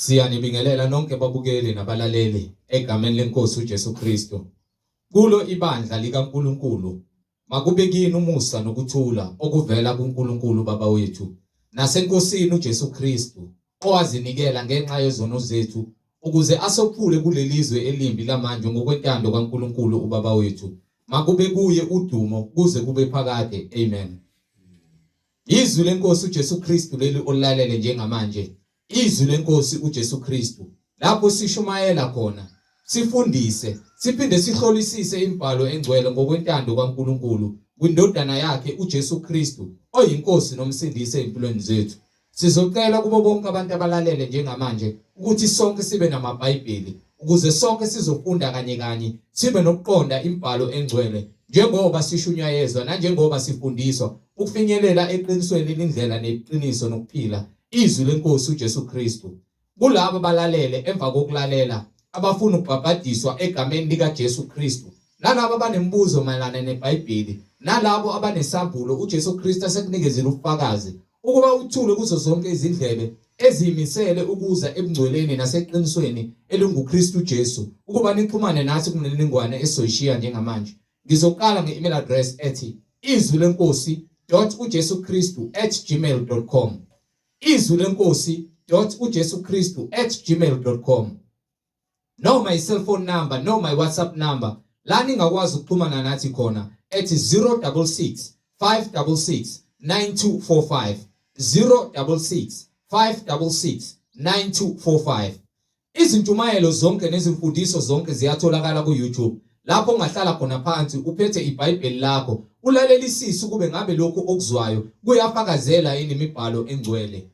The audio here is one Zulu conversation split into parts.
Siyanibingelela nonke babukeli nabalaleli egameni lenkosi uJesu Kristu. Kulo ibandla likaNkuluNkulu makube kini umusa nokuthula okuvela kuNkulunkulu Baba wethu naseNkosini uJesu Kristu owazinikela ngenxa yezono zethu ukuze asophule kulelizwe elimbi lamanje ngokwentando kaNkuluNkulu uBaba wethu. Makube kuye udumo kuze kube phakade. Amen. Izwi lenkosi uJesu Kristu leli olalele njengamanje. Izwi lenkosi uJesu Kristu lapho sishumayela khona, sifundise, siphinde sihlolisise imibhalo engcwele ngokwentando kaNkuluNkulu kwindodana yakhe uJesu Kristu oyinkosi nomsindisi ezimpilweni zethu. Sizocela kubo bonke abantu abalalele njengamanje ukuthi sonke sibe namaBhayibheli ukuze sonke sizofunda kanye kanye sibe nokuqonda imibhalo engcwele njengoba sishunyayezwa nanjengoba sifundiswa ukufinyelela eqinisweni lindlela neqiniso nokuphila izwi lenkosi uJesu Kristu. Kulabo abalalele emva kokulalela abafuna ukubhabhadiswa egameni likaJesu Kristu nalabo abanemibuzo mayelana neBhayibheli nalabo abanesambulo uJesu Kristu asekunikezile ubufakazi ukuba uthule kuzo zonke izindlebe eziyimisele ukuza ebungcweleni naseqinisweni elinguKristu Jesu ukuba nixhumane nathi kumniningwane esizoyishiya njengamanje. Ngizoqala nge-email address ethi izwi lenkosi .ujesukristu@gmail.com izwi lenkosi .ujesukristu@gmail.com noma i-cellphone number noma i-WhatsApp number la ningakwazi ukuxhumana nathi khona ethi 066 566 9245 066 566 9245. Izintshumayelo zonke nezimfundiso zonke ziyatholakala ku-YouTube lapho ungahlala khona phansi uphethe iBhayibheli lakho ulalelisise ukube ngabe lokhu okuzwayo kuyafakazela yini imibhalo engcwele.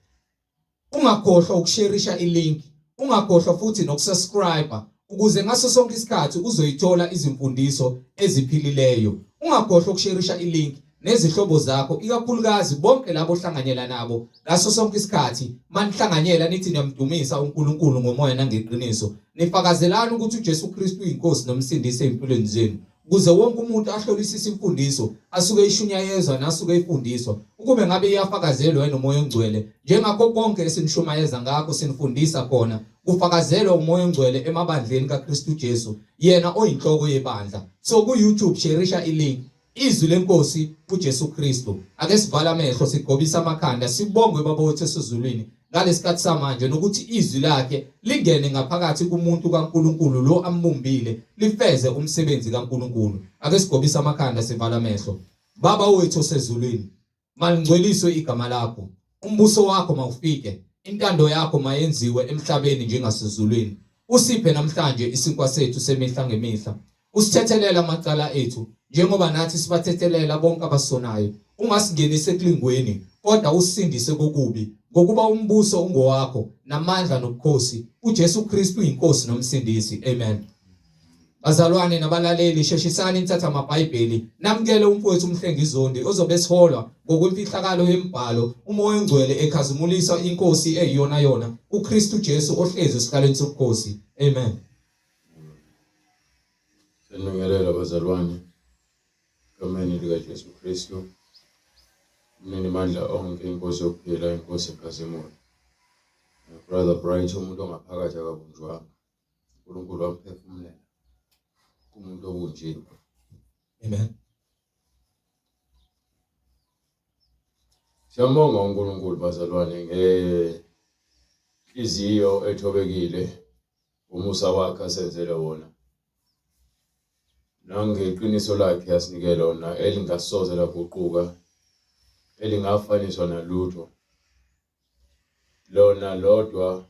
Ungakhohlwa ukusherisha ilink, ungakhohlwa futhi nokusubscribe ukuze ngaso sonke isikhathi uzoyithola izimfundiso eziphilileyo. Ungakhohlwa ukusherisha ilink nezihlobo zakho ikakhulukazi bonke labo ohlanganyela nabo ngaso sonke isikhathi manihlanganyela nithi niyamdumisa uNkulunkulu ngomoya nangeqiniso nifakazelana ukuthi uJesu Kristu uyinkosi nomsindisi ezimpilweni zenu ukuze wonke umuntu ahlolisise imfundiso asuke ishunyayezwa nasuke ifundiswa ukube ngabe iyafakazelwa enomoya ongcwele njengakho konke esinishumayeza ngakho sinifundisa khona kufakazelwa umoya ongcwele emabandleni kaKristu Jesu yena oyinhloko yebandla. So ku YouTube sherisha ilink Izwi lenkosi uJesu Kristu. Ake sivale amehlo sigobise amakhanda sibongwe Baba wethu esezulwini ngalesikhathi samanje nokuthi izwi lakhe lingene ngaphakathi kumuntu kaNkuluNkulu lo ambumbile lifeze umsebenzi kaNkuluNkulu. Ake sigobise amakhanda sivale amehlo. Baba wethu osezulwini, Malingcweliswe igama lakho. Umbuso wakho mawufike. Intando yakho mayenziwe emhlabeni njengasezulwini. Usiphe namhlanje isinkwa sethu semihla ngemihla. Usithethelele amacala ethu njengoba nathi sibathethelela bonke abasonayo. Ungasingenisi ekulingweni, kodwa usisindise kokubi. Ngokuba umbuso ungowakho, namandla nobukhosi. UJesu Kristu uyiNkosi noMsindisi. Amen. Bazalwane nabalaleli sheshisani nithathe amaBhayibheli namukele umfowethu uMhlengi Zondi ozobe esiholwa ngokwemfihlakalo yemibhalo uMoya oNgcwele ekhazimulisa iNkosi eyiyona yona uKristu Jesu ohlezi esihlalweni sobukhosi. Amen. Sanibingelela bazalwane egameni likaJesu Kristu umninimandla onke inkosi yokuphila inkosi enkazimulo. Brother Bright umuntu ongaphakathi akabunjwanga. uNkulunkulu wamphefumulela kumuntu obunjiwe. Amen. Siyambonga uNkulunkulu bazalwane ngenhliziyo ethobekile umusa wakhe asenzele wona nangeqiniso lakhe asinike lona elingasoze laguquka elingafaniswa nalutho. Lona lodwa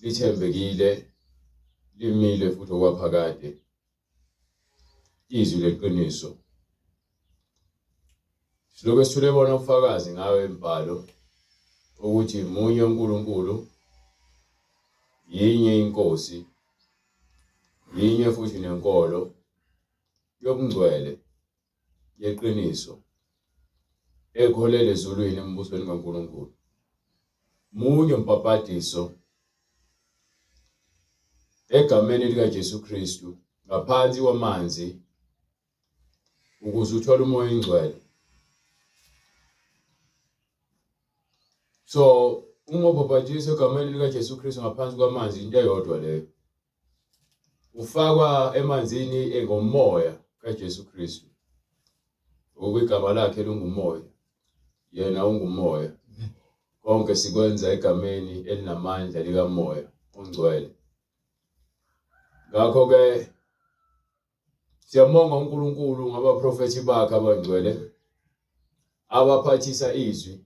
lithembekile, limile futhi okwaphakade. Izwi leqiniso. Silokhu sithule bona ubufakazi ngayo imibhalo ukuthi munye uNkulunkulu, yinye inkosi, yinye futhi nenkolo yobungcwele yeqiniso ekholela ezulwini embusweni kaNkulunkulu. Munye umbhabhadiso egameni likaJesu Kristu ngaphansi kwamanzi ukuze uthole umoya oyingcwele. So Uma ubhabhadiswa egameni likaJesu Kristu ngaphansi kwamanzi into eyodwa leyo. Ufakwa emanzini engomoya kaJesu Kristu. Ngoba igama lakhe lingumoya. Yena ungumoya. Konke sikwenza egameni elinamandla likaMoya oNgcwele. Ngakho-ke Siyambonga uNkulunkulu ngabaprofethi bakhe abangcwele abaphathisa izwi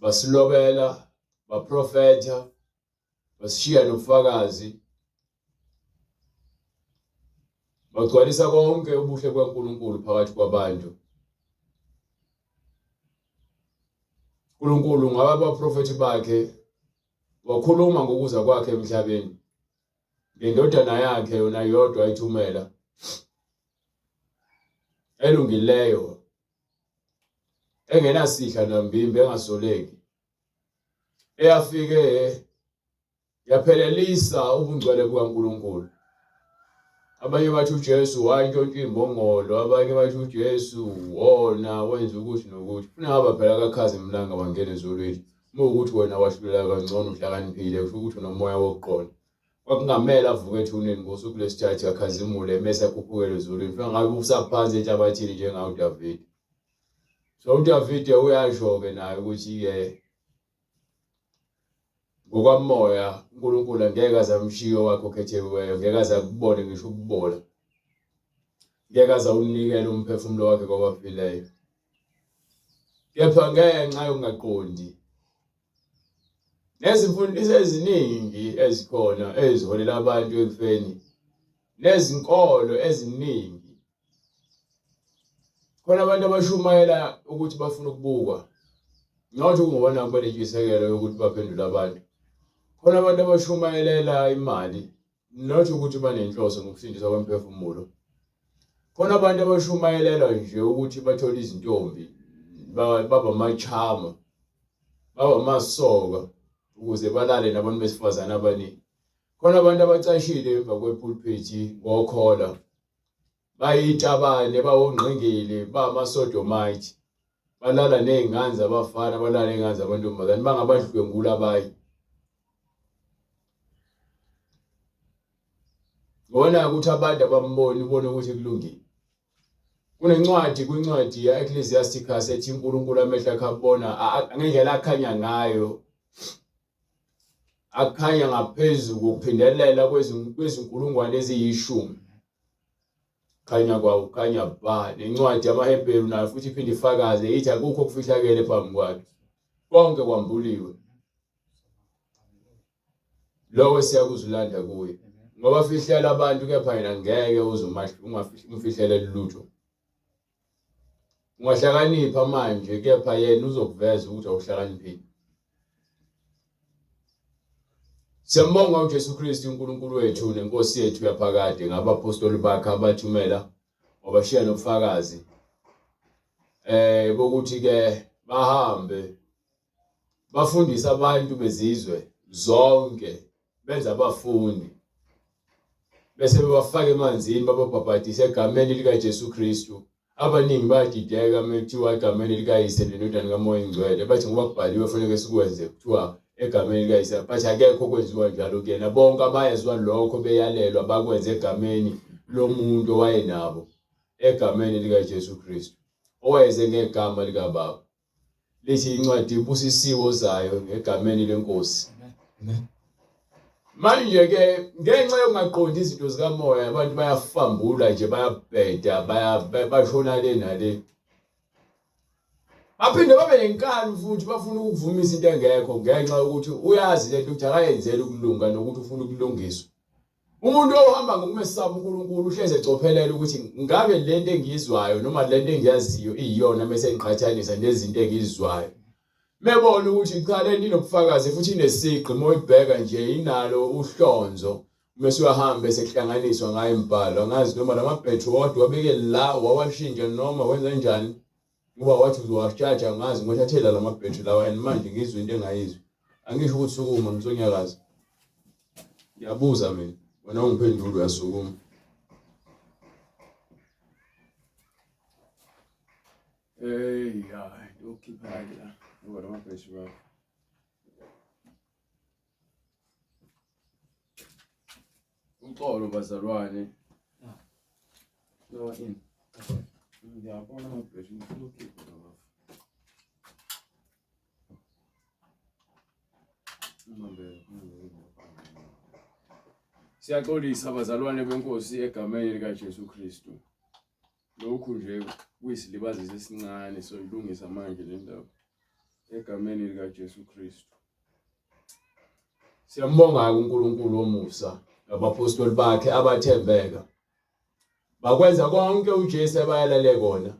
basilobela baprofetha basishiya nobufakazi bagcwalisa konke ubuhle bukaNkulunkulu phakathi kwabantu. uNkulunkulu ngaba abaprofethi bakhe wakhuluma ngokuza kwakhe emhlabeni. Ngendodana yakhe yona yodwa ayithumela elungileyo engenasihla nambimbi engasoleki eyafike yaphelelisa ubungcwele bukaNkulunkulu. Abanye bathi uJesu wayintshontsha imbongolo, abanye bathi uJesu wona wenza ukuthi nokuthi. Funa ngaba phela akakhazi mlanga wangena ezulwini. Uma ukuthi wena wahlulela kangcono uhlakaniphile kusho ukuthi unomoya wokuqonda. Kwakungamele avuke ethuneni ngosuku lwesithathu akhazimule mese akhuphukele ezulwini. Funa ngabe usaphansi enhlabathini njengawo uDavide. So uDavide uyasho-ke naye ukuthi-ke Ngokwamoya, uNkulunkulu angeke aze amshiye owakhe okhethekiweyo, ngeke aze akubone ngisho ukubola. Ngeke aze awunikele umphefumulo wakhe kwabafileyo. Kepha ngenxa yokungaqondi nezimfundiso eziningi ezikhona eziholela abantu ekufeni nezinkolo eziningi Khona abantu abashumayela ukuthi bafuna ukubukwa not ukungibona kubenentshisekelo yokuthi baphendule abantu. Khona abantu abashumayelela imali not ukuthi banenhloso ngokusindiswa kwemphefumulo. Khona abantu abashumayelela nje ukuthi bathole izintombi baba amachama baba amasoka ukuze balale nabantu besifazane abaningi. Khona abantu abacashile emva kwepulpiti ngokhola Bayitabane, bawongqingili, bamasodomite. Balala nezingane zabafana, balala nezingane zamantombazane, bangabadlwengula abanye. Ngona ukuthi abantu abamboni ubone ukuthi kulungile. Kunencwadi kwincwadi ya-Ecclesiasticus ethi uNkulunkulu amehlo akhe abona ngendlela akhanya ngayo akhanya ngaphezu kokuphindelela kwezinkulungwane eziyishumi. Khanya kwawo khanya ba. Nencwadi yamaHebheru nayo futhi iphinde ifakaze ithi akukho okufihlakele phambi kwakhe. Konke kwambuliwe. Lowo siyakuzulanda kuye. Ngoba fihlela abantu kepha yena ngeke uze umfihlele lutho. Ungahlakanipha manje kepha yena uzokuveza ukuthi awuhlakaniphile. Siyambonga uJesu Kristu uNkulunkulu wethu nenkosi yethu yaphakade ngabapostoli bakhe abathumela wabashiya nobufakazi bokuthi ke bahambe bafundise abantu bezizwe zonke benza abafundi bese bebafaka emanzini bababhabhadise egameni likaJesu Kristu. Abaningi bayadideka uma kuthiwa egameni likaYise neNdodana kaMoya oNgcwele, bathi ngoba kubhaliwe kufanele sikwenze, kuthiwa egameni likaYise, but akekho okwenziwa njalo kuyena. Bonke abayezwa lokho beyalelwa bakwenze egameni lomuntu owayenabo, egameni likaJesu Kristu, owayeze ngegama likaBaba. Lithi incwadi ibusisiwe ozayo ngegameni lenkosi. Amen. Manje ke ngenxa yokungaqondi izinto zikamoya abantu bayafambula nje bayabheda bashona le nale. Baphinde babe nenkani futhi bafuna ukuvumisa into engekho ngenxa yokuthi uyazi lento ukuthi akayenzeli ukulunga nokuthi ufuna ukulungiswa. Umuntu ohamba ngokumesaba uNkulunkulu uhlezi ecophelela ukuthi ngabe lento engiyizwayo noma lento engiyaziyo iyiyona mese ngiqhathanisa nezinto engizizwayo. Mebona ukuthi cha lento inobufakazi futhi inesigqi uma uyibheka nje inalo uhlonzo mese uyahamba sekuhlanganiswa ngayo imibhalo angazi noma lamabhetri wodwa wabeke la wawashintsha noma wenza njani Ngoba wathi uzowashaja angazi ngothathela la mabhetri lawa and manje ngizwe into engayizwa. Angisho ukuthi sukuma ngizonyakaza. Ngiyabuza mina. Wena ungiphendula uyasukuma. Hey, hayi, ukhipha ke la. Ngoba la mabhetri lawa. Uxolo bazalwane. No in. Ngiyabona amabheshu ngifuna ukukhipha lawa. Siyaxolisa bazalwane benkosi egameni likaJesu Kristu. Lokhu nje kuyisilibaziso esincane soyilungisa manje le ndaba egameni likaJesu Kristu. Siyambonga-ke uNkulunkulu womusa nabaphostoli bakhe abathembeka. Bakwenza konke uJesu abayalele kona.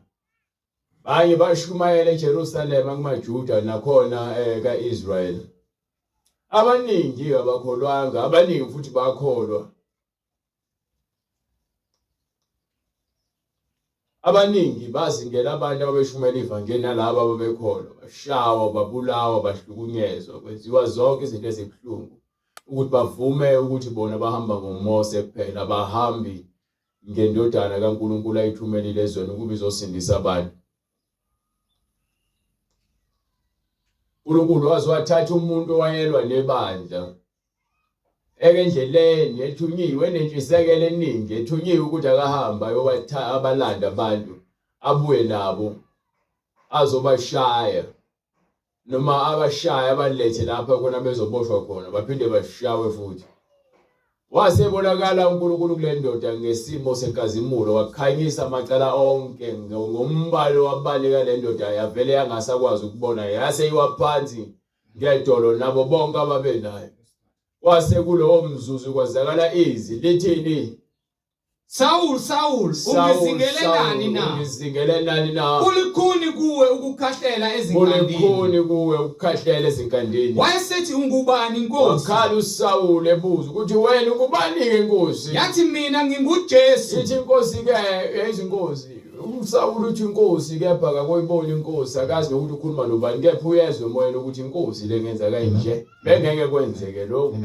Baye bashumayela eJerusalema kumaJuda nakhona eh, ka-Israyeli. Abaningi abakholwanga, abaningi futhi bakholwa. Abaningi bazingela abantu ababeshumayela ivangeli nalabo ababekholwa, bashawa, babulawa, bahlukunyezwa, kwenziwa zonke izinto ezibuhlungu ukuthi bavume ukuthi bona bahamba ngoMose kuphela, abahambi ngendodana kaNkulunkulu ayithumelile ezweni ukuba izosindisa abantu. uNkulunkulu waze wathatha umuntu owayelwa nebandla ekendleleni ethunyiwe enentshisekelo eningi ethunyiwe ukuthi akahambe ayobatha abalanda abantu abuye nabo azobashaya noma abashaya abalethe lapha khona bezoboshwa khona baphinde bashawe futhi wasebonakala uNkulunkulu kule ndoda ngesimo senkazimulo wakhanyisa amacala onke ngombalo wabaleka le ndoda yavele yangasakwazi ukubona yase iwa phansi ngedolo nabo bonke ababenayo kwase kulowo mzuzu kwazakala izwi lithini Saul Saul ungizingelelani na ungizingelelani na Kulikhuni kuwe ukukhahlela ezinkandini Kulikhuni kuwe ukukhahlela ezinkandini Wayesethi ungubani inkosi Wakhala uSaul ebuza ukuthi wena ungubani ke inkosi Yathi mina nginguJesu Ithi inkosi ke izinkosi USawulu uthi inkosi kepha akakoyiboni inkosi akazi nokuthi ukhuluma nobani kepha uyezwa emoyeni ukuthi inkosi le ngenza kanje bengeke kwenzeke lokho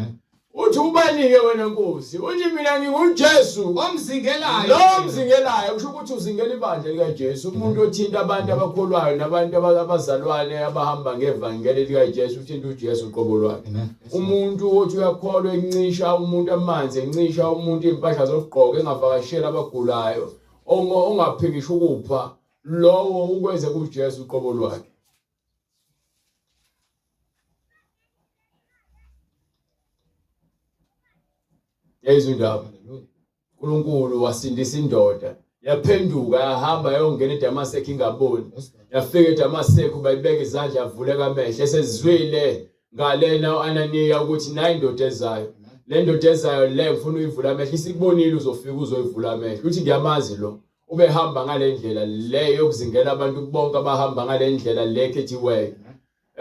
uthi ubani-ke wena nkosi uthi mina ngingujesu omzingelayo lo omzingelayo kusho ukuthi uzingela ibandla likajesu umuntu othinta abantu abakholwayo nabantu abazalwane abahamba ngevangeli likajesu uthinta ujesu uqobo lwakhe umuntu othi uyakholwa encisha umuntu amanzi encisha umuntu iy'mpahla zokugqoka engavakasheli abagulayo ongaphikisha ukupha lowo ukwenze kuJesu uqobo lwakhe Yezwa indaba. uNkulunkulu wasindisa indoda yaphenduka yahamba yayongena eDamaseko ingaboni yafika eDamaseko bayibeka izandla yavuleka amehlo esezwile ngalena uAnaniya ukuthi nayi indoda ezayo le ndoda ezayo le ngifuna uyivula amehlo isikubonile uzofika uzoyivula amehlo uthi ngiyamazi lo ubehamba ngale ndlela le yokuzingela abantu bonke abahamba ngale ndlela le khethiweyo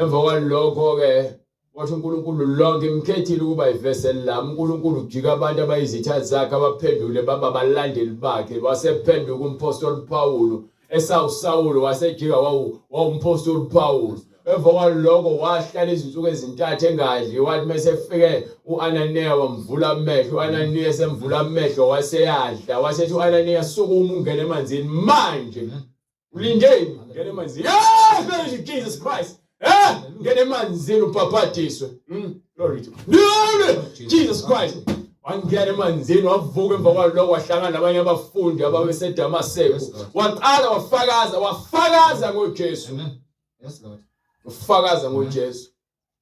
emva kwalokho ke wathi uNkulunkulu lonke imkhethile ukuba iveseli lami uNkulunkulu ujika abantu abayizitha zakhe abaphendule baba abalandeli bakhe wasephenduka umphostoli Pawulu esawuSawulu wasejika wawumphostoli Pawulu emva kwaloko wahlala izinsuku ezintathu engadli wathi mesefike uAnaniya wamvula amehlo uAnaniya esemvula amehlo waseyadla wasethi uAnaniya sukuma ungene emanzini manje ulindeni ngene emanzini yes praise Jesus Christ eh ngene emanzini ubhabhadiswe glory to Jesus Christ wangena emanzini wavuka emva kwaloko wahlangana nabanye abafundi ababeseDamaseko waqala wafakaza wafakaza ngoJesu Yes Lord ufakaza ngoJesu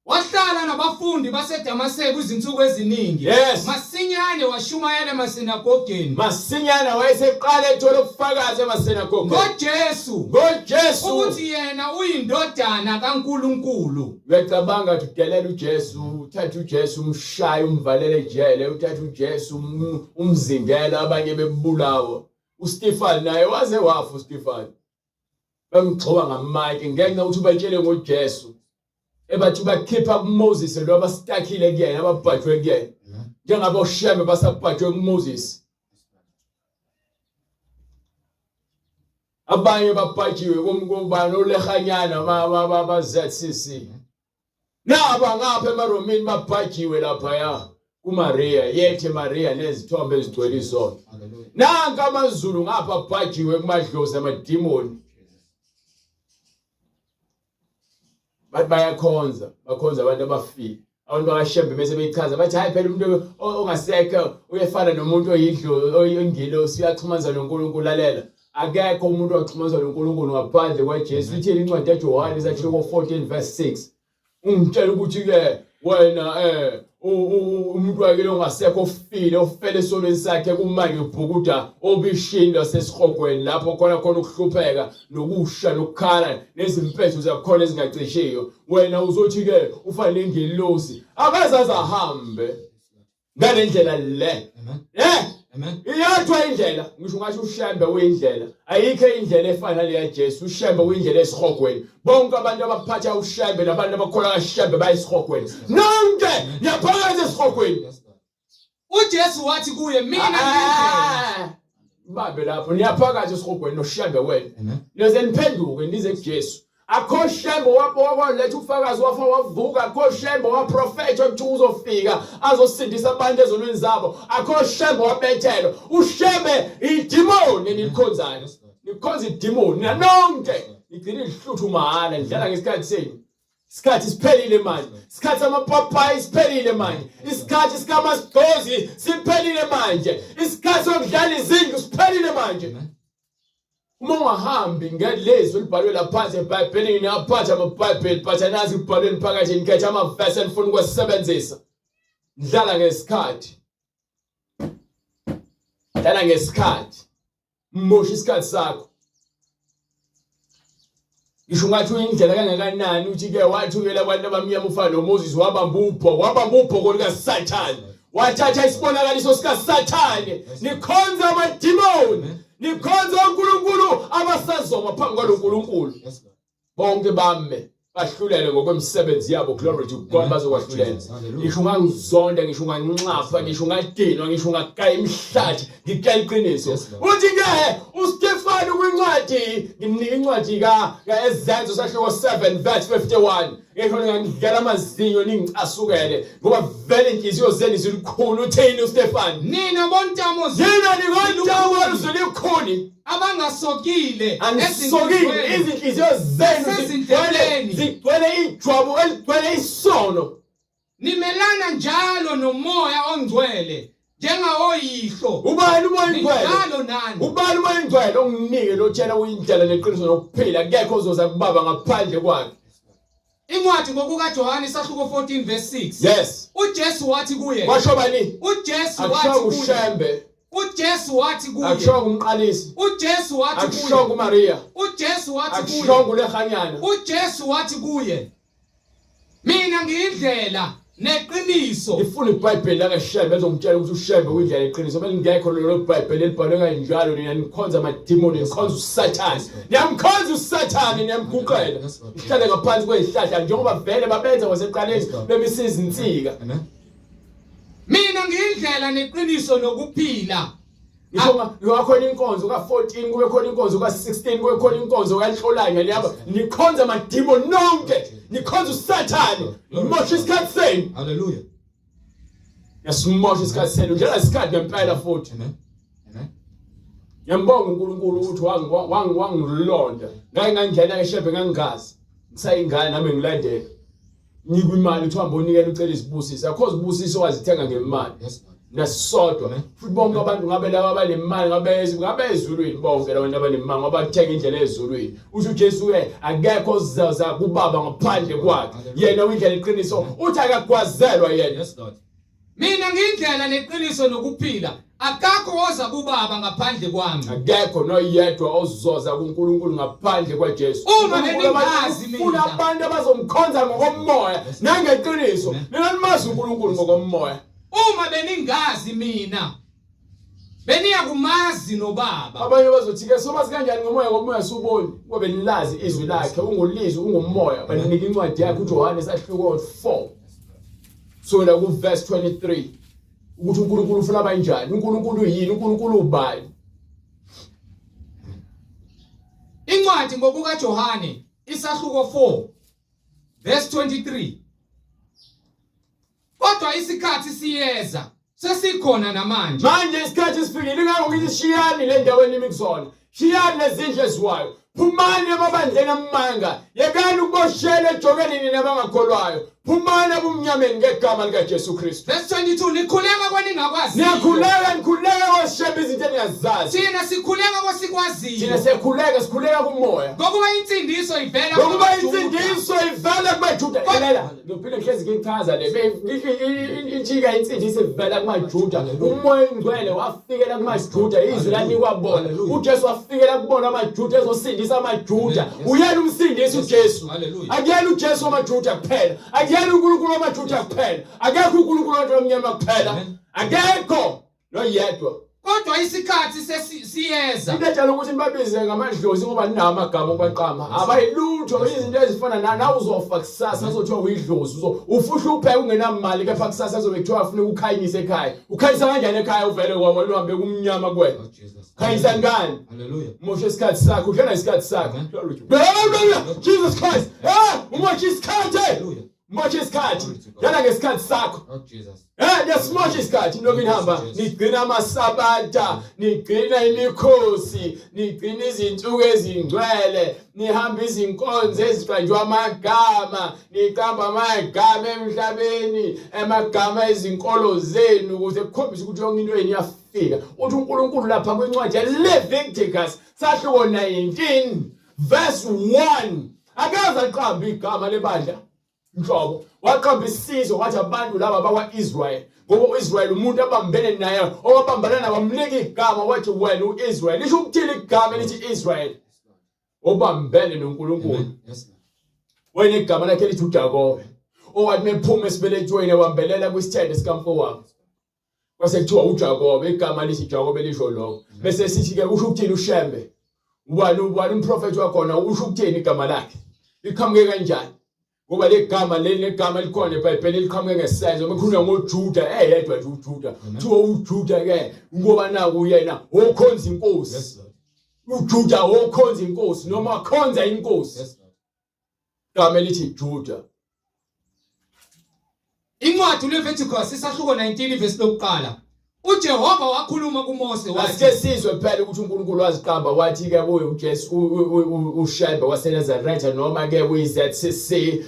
Wahlala nabafundi baseDamaseko izinsuku eziningi. Yes. Masinyane washumayela emasinagogeni. Masinyane wayeseqala ethola ubufakazi emasinagogeni. NgoJesu. NgoJesu. Ukuthi yena uyindodana kaNkulunkulu. Uyacabanga ukuthi udelela uJesu, uthatha uJesu umshaye umvalele ejele, uthatha uJesu umzingela abanye bebulawa. uStefan naye waze wafa uStefan. Bamgxoba ngamayike ngenxa yokuthi ubatshele ngoJesu. Ebathi bakhipha kuMoses lo abastakile kuyena ababhajwe kuyena. Njengabo Shembe basabhajwe kuMoses. Abanye babhajiwe komkubani olehanyana ba ZCC. Naba ngapha emaRomini babhajiwe laphaya kuMaria yethe Maria nezithombe ezigcwele isono. Nanka amaZulu ngapha abhajiwe kumadlozi amadimoni. Bathi bayakhonza, bakhonza abantu abafile. Abantu bakaShembe bese beyichaza bathi hayi phela umuntu ongasekho uyefana nomuntu oyidlo oyingilosi uyaxhumanisa noNkulunkulu. Lalela, akekho umuntu oxhumanisa noNkulunkulu ngaphandle kwaJesu. Ithini incwadi yaJohane isahluko 14 verse 6? Ungitshela ukuthi ke wena umuntu wakhe ongasekho ofile ofele esonweni sakhe kumanje ubhukuda obishini lwasesihogweni lapho khona khona ukuhlupheka nokusha nokukhala nezimpethu zakhona ezingacishiyo. Wena uzothi ke ufane nengelosi akazaze ahambe ngale ndlela le. Amen. Iyodwa indlela, ngisho ungasho uShembe uyindlela. Ayikho indlela efana naleya Jesu. UShembe uyindlela esihogweni. Bonke abantu abaphatha uShembe nabantu abakholwa kaShembe bayesihogweni. Nonke niyaphakathi esihogweni. UJesu wathi kuye, mina ngiyindlela. Bambe lapho, niyaphakathi esihogweni noShembe wena. Amen. Nize niphenduke nize kuJesu. Akho Shembe waletha ubufakazi wafa wavuka. Akho Shembe waprofetha ukuthi uzofika azosindisa abantu ezonweni zabo. Akho Shembe wabethelwa. UShembe idimoni enilikhonzayo. Nikhonza idimoni nonke. Nigcina ihluthu mahhala nidlala ngesikhathi senu. Isikhathi siphelile manje. Isikhathi samapapayi siphelile manje. Isikhathi sikaMasigcozi siphelile manje. Isikhathi sokudlala izindlu siphelile manje. Uma ungahambi ngelizwi elibhalwe laphansi eBhayibhelini, niyaphatha amaBhayibheli but anazi kubhalweni phakathi, nikhetha amavesi enifuna ukuwasebenzisa. Nidlala ngesikhathi. Dlala ngesikhathi. Mosha isikhathi sakho. Ngisho ungathi uyindlela kangakanani uthi ke wathukela abantu abamnyama ufana noMoses wabamba ubhoko, wabamba ubhoko likaSathane. Wathatha isibonakaliso sikaSathane. Nikhonza amadimoni, nikhonza onkulunkulu abasazoma phambi kwaloNkulunkulu. Bonke bame bahlulele ngokwemisebenzi yabo. Glory to God, bazokwahlulela. Ngisho ungangizonda, ngisho unganxapha, ngisho ungadinwa, ngisho ungagaya imihlathi, ngikutshela iqiniso. Uthi ke uStefanu kwincwadi, ngimnika incwadi ka Ezenzo sahluko 7 verse 51. Ngisho ningangidlela amazinyo ningicasukele ngoba vele inhliziyo zenu zilukhuni. Uthini uStefanu? Nina bontamo Nina ningontamo zilikhuni abangasokile anisokile, izinhliziyo zenu Nasezindleleni. zigcwele ijwabu eligcwele isono. Nimelana njalo nomoya ongcwele njengawoyihlo. Ubani umoya ongcwele? Ninjalo nani. Ubani umoya ongcwele onginike lo tshela uyindlela neqiniso nokuphila, akekho ozoza kubaba ngaphandle kwakhe. Incwadi ngokukaJohane isahluko 14 verse 6. UJesu wathi kuye. Kwasho bani? UJesu wathi Akusho kuye. uShembe, UJesu wathi kuye. akusho umqalisi, UJesu wathi akusho kuye. uMaria, UJesu wathi akusho kuye. uLehanyana. UJesu wathi kuye. Mina ngiyindlela neqiniso. Ifuna iBhayibheli lakaShembe ezongitshela ukuthi uShembe uyindlela yeqiniso. Belingekho lelo Bhayibheli elibhalwe kanjalo. Nina nikhonza amadimoni, nikhonza uSathane. Niyamkhonza uSathane, niyamguqela. Nihlale ngaphansi kwezihlahla njengoba vele babenza kwasekuqaleni bemisa izinsika. Amen. Mina ngiyindlela neqiniso nokuphila. Ngisho ngakhona inkonzo ka-14, kube khona inkonzo ka-16, kube khona inkonzo kaNhlolanya. Niyaba nikhonza amadimoni nonke, nikhonza uSathane, nimosha isikhathi senu. Hallelujah. Yasimosha isikhathi senu njena isikhathi ngempela futhi. Amen. Amen. Ngiyambonga uNkulunkulu ukuthi wangilonda. Ngake ngangena eShembe ngangingazi. Ngisayingane nami ngilandela. Nikwa imali uthi hamba unikela ucela izibusiso. Akho zibusiso wazithenga ngemali. Yes, Lord. Nasisodwa. Futhi bonke abantu ngabe laba abanemali ngabe ezulwini, bonke laba bantu abanemali ngoba bathenga indlela ezulwini. Uthi uJesu ke akekho ozaza kubaba ngaphandle kwakhe. Yena uyindlela iqiniso. Uthi akagwazelwa yena. Yes, Lord. Mina ngiyindlela neqiniso nokuphila. Akakho oza kubaba ngaphandle kwami. Akekho noyedwa ozoza kuNkulunkulu ngaphandle kwaJesu. Uma uNkulunkulu beningazi ufuna mina. abantu abazomkhonza ngokomoya nangeqiniso. Nina nimazi uNkulunkulu ngokomoya. Uma beningazi mina, beniyakumazi nobaba. Abanye bazothi ke sobazi kanjani ngomoya ngomoya suboni ngoba benilazi izwi lakhe, ungulizwi, ungumoya. Baninika incwadi yakhe uJohane sahluko 4 sukela ku verse 23 ukuthi uNkulunkulu ufuna abanjani, uNkulunkulu uyini, uNkulunkulu ubani. Incwadi ngokukaJohane isahluko 4 verse 23. Kodwa isikhathi siyeza, sesikhona namanje. Manje isikhathi sifikile, ingakho ngithi shiyani le ndawo enimi kuzona, shiyani lezindlu eziwayo, phumani emabandleni amanga, yekani ukuboshela ejokeni nina abangakholwayo. Phumani ebumnyameni ngegama likaJesu Kristu. Verse 22 nikhuleka kweningakwaziyo. Niyakhuleka nikhuleka koshembe izinto eningazazi. Thina sikhuleka kosikwaziyo. Thina siyakhuleka sikhuleka kumoya. Ngokuba insindiso ivela Ngokuba insindiso ivela kumaJuda. Lalela, ngiphinde ngihlezi ngichaza le. Injika insindiso ivela kumaJuda. Umoya ongcwele wafikela kumaJuda, izwi lanikwa bona. uJesu wafikela kubona amaJuda ezosindisa amaJuda. Uyena umsindisi uJesu. Akuyena uJesu wamaJuda kuphela. Akuyena uNkulunkulu wamaJuda kuphela. Akekho uNkulunkulu wabantu abamnyama kuphela. Akekho noyedwa. Kodwa isikhathi siyeza. Into ejala ukuthi nibabize ngamadlozi ngoba ninawo amagama okubaqamba. Abayilutho izinto ezifana na nawe uzofa kusasa uzothiwa uyidlozi uzo ufuhlupheka ungenamali kepha kusasa kuzobe kuthiwa funeka ukhanyise ekhaya. Ukhanyisa kanjani ekhaya uvele kwawena uhambe kumnyama kuwena. Oh, Khanyisa ngani? Hallelujah. Umoshe isikhathi sakho, udlala isikhathi sakho. Hallelujah. Jesus Christ. Eh, umoshe isikhathi. Hallelujah. Umoshe isikhathi. Dlala ngesikhathi sakho. Oh Jesus. Eh, niyasimosha isikhathi nilokhu nihamba nigcina amasabatha, nigcina imikhosi, nigcina izinsuku ezingcwele, nihamba izinkonzo eziqanjwa amagama, niqamba amagama emhlabeni, amagama ezinkolo zenu ukuze kukhombise ukuthi yonke into yenu iyafika. Uthi uNkulunkulu lapha kwincwadi yeLeviticus sahluko 19 verse 1 akaze aqambe igama lebandla nhlobo waqamba isizwe wathi abantu laba bakwa-Israyeli ngoba u-Israyeli umuntu abambene naye owabambana naye wamnika igama wathi wena u-Israyeli lisho ukuthini igama elithi Israyeli obambene noNkulunkulu wena igama lakhe lithi uJakobe owathi mephuma esibelethweni wambelela kwisithende sikamfowabo kwase kuthiwa uJakobe igama lithi Jakobe lisho lokho bese sithi ke usho ukuthini uShembe ubani ubani umprofeti wakhona usho ukuthini igama lakhe liqhamuke kanjani ngoba legama leli negama elikhona eBhayibhelini liqhamuke ngesenzo uma kukhulunywa ngoJuda eyedwa nje uJuda kuthiwa uJuda ke ngoba naku yena okhonza inkosi uJuda okhonza inkosi noma akhonza inkosi Igama elithi Juda. Incwadi uLeviticus isahluko 19 ivesi lokuqala. uJehova wakhuluma kuMose wathi Asike sizwe phela ukuthi uNkulunkulu waziqamba wathi ke kuye uJesu uShembe waseNazaretha noma ke kuyi-ZCC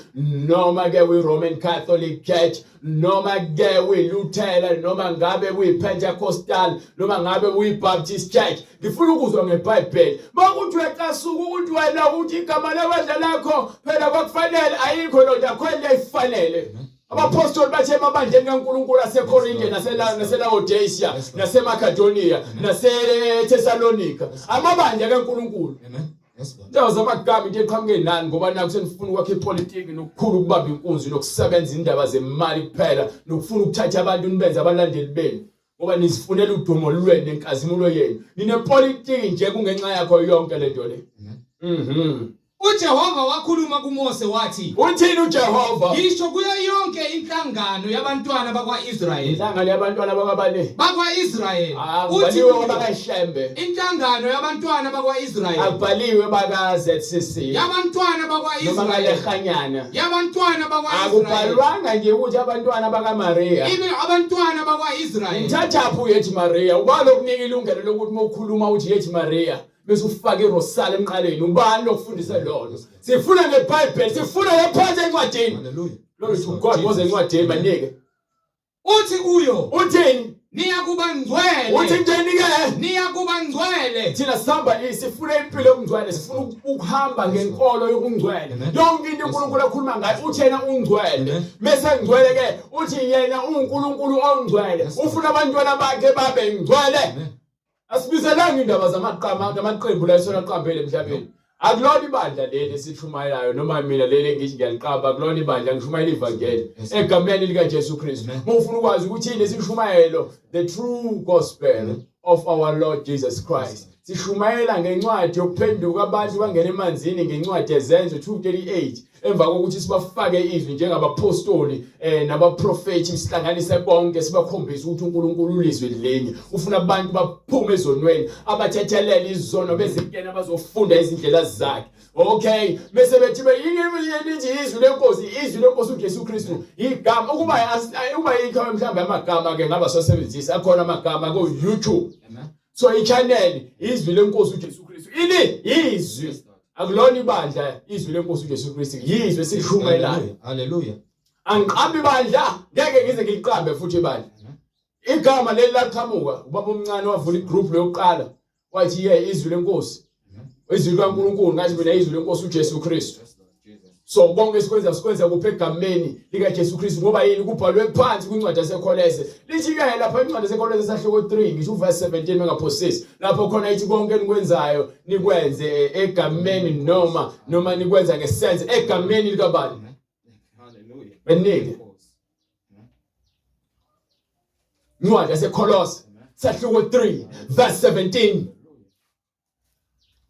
noma ke kwi-Roman Catholic Church noma ke kuyi-Lutheran noma ngabe kuyi-Pentecostal noma ngabe kuyi-Baptist Church ngifuna ukuzwa ngeBhayibheli makuthi uyacasuka ukuthi wena uthi igama lebandla lakho phela kwakufanele ayikho lonto akho into eyifanele Abaphostoli bathe emabandleni kaNkulunkulu aseKorinte naseLaodicea naseMakedoniya naseThesalonika amabandla kaNkulunkulu Indawo zamagama into eqhamuke nani ngoba naku senifuna ukwakha ipolitiki nokukhulu ukubamba inkunzi nokusebenza indaba zemali kuphela nokufuna ukuthatha abantu nibenze abalandeli benu ngoba nizifunela udumo lwenu nenkazimulo yenu ninepolitiki nje kungenxa yakho yonke lento le mhm uJehova wakhuluma kuMose wathi Uthini uJehova Ngisho kuyo yonke inhlangano yabantwana bakwaIsrayeli Inhlangano yabantwana bakabani bakwaIsrayeli Uthi bakaShembe Inhlangano yabantwana bakwaIsrayeli Akubhaliwe baka ZCC Yabantwana bakwaIsrayeli Noma kalehanyana Yabantwana bakwaIsrayeli Akubhalwanga nje ukuthi abantwana bakaMaria Ibe abantwana bakwaIsrayeli Ngithathaphi uyethi Maria ubani okunika ilungelo lokuthi uma ukhuluma uthi yethi Maria bese ufake irosali emqaleni ubani lokufundisa lona sifuna ngeBhayibheli sifuna laphansi encwadini Hallelujah Glory to God woze encwadini banike Uthi kuyo uthini niyakuba ngcwele uthi njeni ke niyakuba ngcwele thina sihamba sifuna impilo yobungcwele sifuna ukuhamba ngenkolo yobungcwele yonke into uNkulunkulu akhuluma ngayo uthi yena ungcwele mese ngcwele ke uthi yena uNkulunkulu ongcwele ufuna abantwana bakhe babe ngcwele Asibizelanga indaba zamaqama amaqembu la esonaqambele emhlabeni. Akulona ibandla leli esishumayelayo noma mina leli engithi ngiyaliqamba akulona ibandla ngishumayela ivangeli egameni likaJesu Kristu. Uma ufuna ukwazi ukuthi yini esishumayelo the true gospel of our Lord Jesus Christ. Sishumayela ngencwadi yokuphenduka abantu bangena emanzini ngencwadi yezenzo 238 emva kokuthi sibafake izwi njengabaphostoli eh nabaprofethi sihlanganise bonke sibakhombise ukuthi uNkulunkulu ulizwi linye ufuna abantu baphume ezonweni abathethelele izono bezingena bazofunda izindlela zakhe okay bese bethi lithi izwi lenkosi izwi lenkosi uJesu Kristu igama ukuba ukuba yikho mhlawumbe amagama ke ngaba sosebenzisa akhona amagama ku YouTube so i-channel izwi lenkosi uJesu Kristu ili izwi akulona ibandla izwi lenkosi uJesu Kristu yizwi esilishumayelayo haleluya. Angiqambi ibandla, ngeke ngize ngiliqambe futhi ibandla. Igama leli laqhamuka ubaba omncane wavula igroup lokuqala wathi ye izwi lenkosi. Izwi likaNkulunkulu ngathi mina izwi lenkosi uJesu Kristu. So konke esikwenza sikwenza kuphi egameni likaJesu Kristu ngoba yini kubhalwe phansi kwincwadi yaseKholese. Lithi ke lapha incwadi yaseKholese sahluko 3 ngisho uverse 17 mengaphosisi. Lapho khona ithi konke enikwenzayo nikwenze egameni noma noma nikwenza ngesenze egameni likabani. Hallelujah. Benike. Incwadi yaseKholose sahluko 3 verse 17.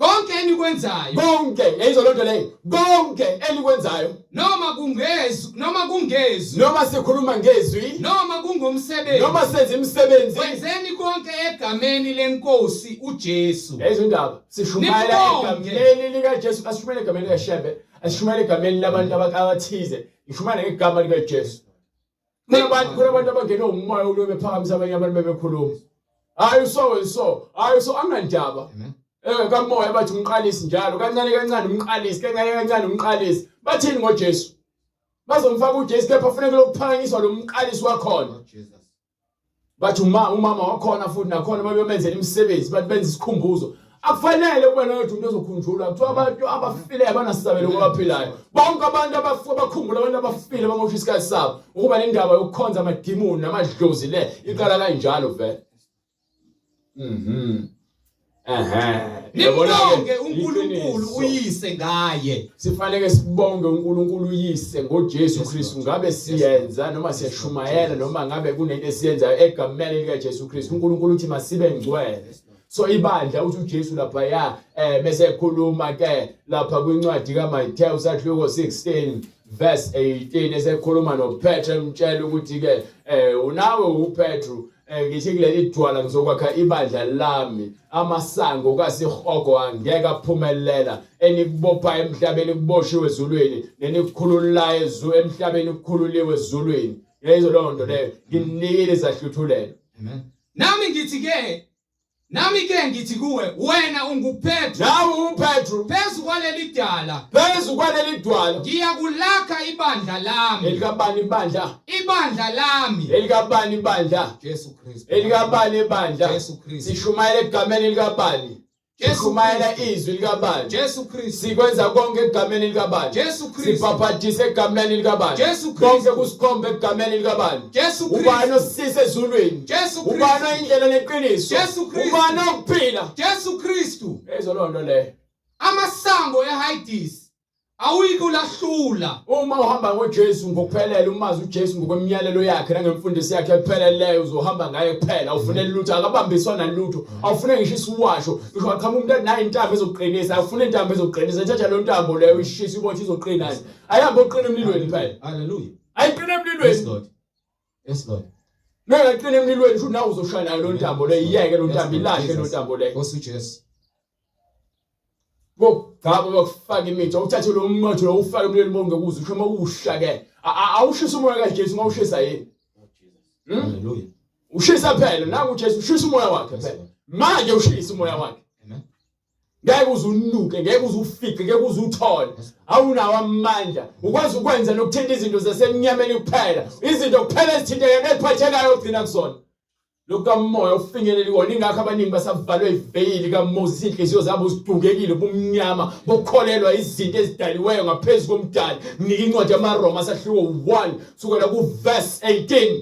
Konke enikwenzayo. Konke, yayizwa lonto leyo. Konke enikwenzayo. Noma kungezwi, noma kungezwi. Noma sikhuluma ngezwi. Noma kungumsebenzi. Noma senza imisebenzi. Kwenzeni konke egameni lenkosi uJesu. Yayizwa indaba. Sishumayela egameni likaJesu, asishumayela egameni likaShembe, asishumayela egameni labantu abathize. Ngishumayela ngegama likaJesu. Khona abantu khona abantu abangenwe umoya ulobe bephakamisa abanye abantu bebekhuluma. Hayi so and so, hayi so anginandaba. Eh kamoya bathi umqalisi njalo kancane kancane umqalisi kancane kancane umqalisi. Bathini ngoJesu? Bazomfaka uJesu kepha kufuneka lokuphakanyiswa lo mqalisi wakhona. Bathi uma umama wakhona futhi nakhona babeyomenzela imisebenzi bathi benza isikhumbuzo. Akufanele kube noyedwa umuntu ozokhunjulwa. Kuthiwa abantu abafile abanasabelo kwabaphilayo. Bonke abantu abafu abakhumbula abantu abafile bamosha isikhathi sabo. Ukuba nendaba yokukhonza amadimoni namadlozi le iqala kanjalo vele. Mhm. Ehhe. Nimbonge uNkulunkulu uyise ngaye. Sifanele sibonge uNkulunkulu uyise ngoJesu Kristu ngabe siyenza noma siyashumayela noma ngabe kunento esiyenzayo egameni likaJesu Kristu. uNkulunkulu uthi masibe ngcwele. So ibandla uthi uJesu lapha ya eh bese ekhuluma ke lapha kwincwadi kaMathewu sahluko 16 verse 18 esekhuluma noPetru emtshela ukuthi ke eh unawe uPetru Eh, ngithi kuleli dwala ngizokwakha ibandla lami amasango kasihogo angeke aphumelela enikubopha emhlabeni kuboshiwe ezulwini nenikukhululayo ezu emhlabeni kukhululiwe ezulwini yezo leyo nto leyo nginikile izahluthulelo amen nami ngithi ke Nami ke ngithi kuwe wena unguPetru. Nawe uPetru. Phezu kwaleli dwala. Phezu kwaleli dwala. Ngiyakulakha ibandla lami. Elikabani ibandla? Ibandla lami. Elikabani ibandla? Jesu Kristu. Elikabani ibandla? Jesu Kristu. Sishumayela egameni likabani? Sishumayela izwi likabani? Jesu Kristu. Sikwenza konke egameni likabani? Jesu Kristu. Sibhabhadisa egameni likabani? Jesu Kristu. Konke kusikhomba egameni likabani? Jesu Kristu. Ubani osisisa ezulwini? Jesu Kristu. Ubani oyindlela neqiniso? Jesu Kristu. Ubani okuphila? Jesu Kristu. Ezo loo nto leyo. Amasango eHades awuyikulahlula. Uma uhamba ngoJesu ngokuphelele, umazi uJesu ngokwemiyalelo yakhe nangemfundiso yakhe epheleleyo, uzohamba ngaye kuphela. Awufuneli lutho, akabambiswa nalutho. Awufune ngisho isiwasho. Ngisho waqhamuka umuntu nayo intambo ezokuqinisa, awufune intambo ezokuqinisa. Thatha leyo ntambo leyo uyishise ubone ukuthi izoqina yini. Ayihambe oqina emlilweni phela. Hallelujah. Ayiqine emlilweni. Yes Lord. Yes Lord. Ngeke aqine emlilweni shuthi nawe uzoshaya nayo lo ntambo leyo iyeke lo ntambo ilahle lo ntambo leyo. Nkosi uJesu. Bokugcaba bakufaka imithi awuthathe lo mnotho lo ufake emlilweni bonke kuze usho uma usha ke. Awushisa umoya kaJesu uma ushisa yini? Hmm? Hallelujah. Ushisa phela nangu uJesu ushisa umoya wakhe phela. Manje ushisa umoya wakhe. Amen. Ngeke uze unuke, ngeke uze ufike, ngeke uze uthole. Awunawo amandla. Ukwazi ukwenza nokuthinta izinto zasemnyameni kuphela. Izinto kuphela ezithinteka neziphathekayo ogcina kuzona. Lokukamoya ufinyelele kona ingakho abaningi basavalwe iveyili kaMoses inhliziyo zabo zidukekile bumnyama bokukholelwa izinto ezidaliweyo ngaphezu komdali. Nginika incwadi yamaRoma sahluko 1 sukela kuverse 18.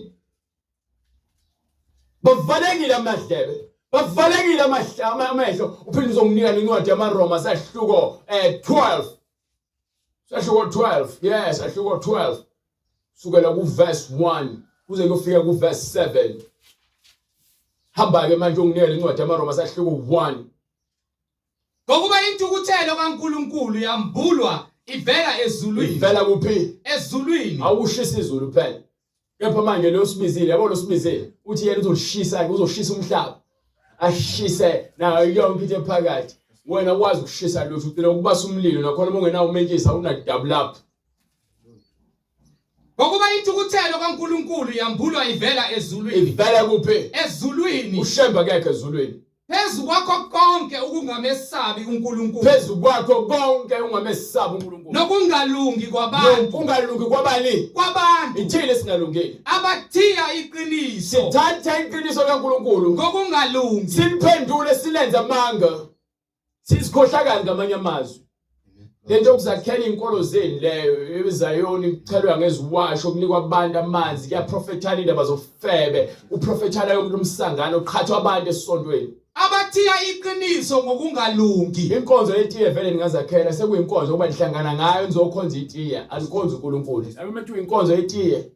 Bavalekile amadlebe bavalekile amehlo uphinde uzonginika nencwadi yamaRoma sahluko 12 eh, sahluko 12 yes sahluko 12 sukela kuverse 1 kuze kuyofika kuverse 7 hamba ke manje unginike incwadi yamaRoma sahluko 1 Ngokuba intukuthelo kaNkulunkulu yambulwa ivela ezulwini. Ivela kuphi? Ezulwini. Awushisa izulu phela. Kepha manje lo sibizile, yabo lo sibizile. Uthi yena uzolishisa ke, uzoshisa umhlaba. Ashise nayo yonke into ephakathi. Wena ukwazi ukushisa lutho, ugcina ukubasa umlilo nakhona uma ungenawo umentshisi awunadouble up. Ngokuba intukuthelo kaNkulunkulu yambulwa ivela ezulwini. Ivela kuphi? Ezulwini. Ushembe akekho ezulwini. Phezu kwakho konke ukungamesabi uNkulunkulu. Phezu kwakho konke ungamesabi uNkulunkulu. Nokungalungi kwabantu. Nokungalungi kwabani? Kwabantu. Abantu Ithini esingalungile? abathiya iqiniso Sithatha iqiniso kaNkulunkulu ngokungalungi. siliphendule silenze amanga. Sizikhohlakali ngamanye amazwi. Lento yokuzakhela izinkolo zenu leyo eZayoni kuchelwa ngeziwasho kunikwa abantu amanzi kuyaprofethana indaba zofebe uprofethana yonke umsangano uqhathwa abantu esontweni. Abathiya iqiniso ngokungalungi. Inkonzo yetiye vele ningazakhela sekuyinkonzo ngoba nihlangana ngayo nizokhonza itiye alikhonza uNkulunkulu. Uma kuthiwa inkonzo yetiye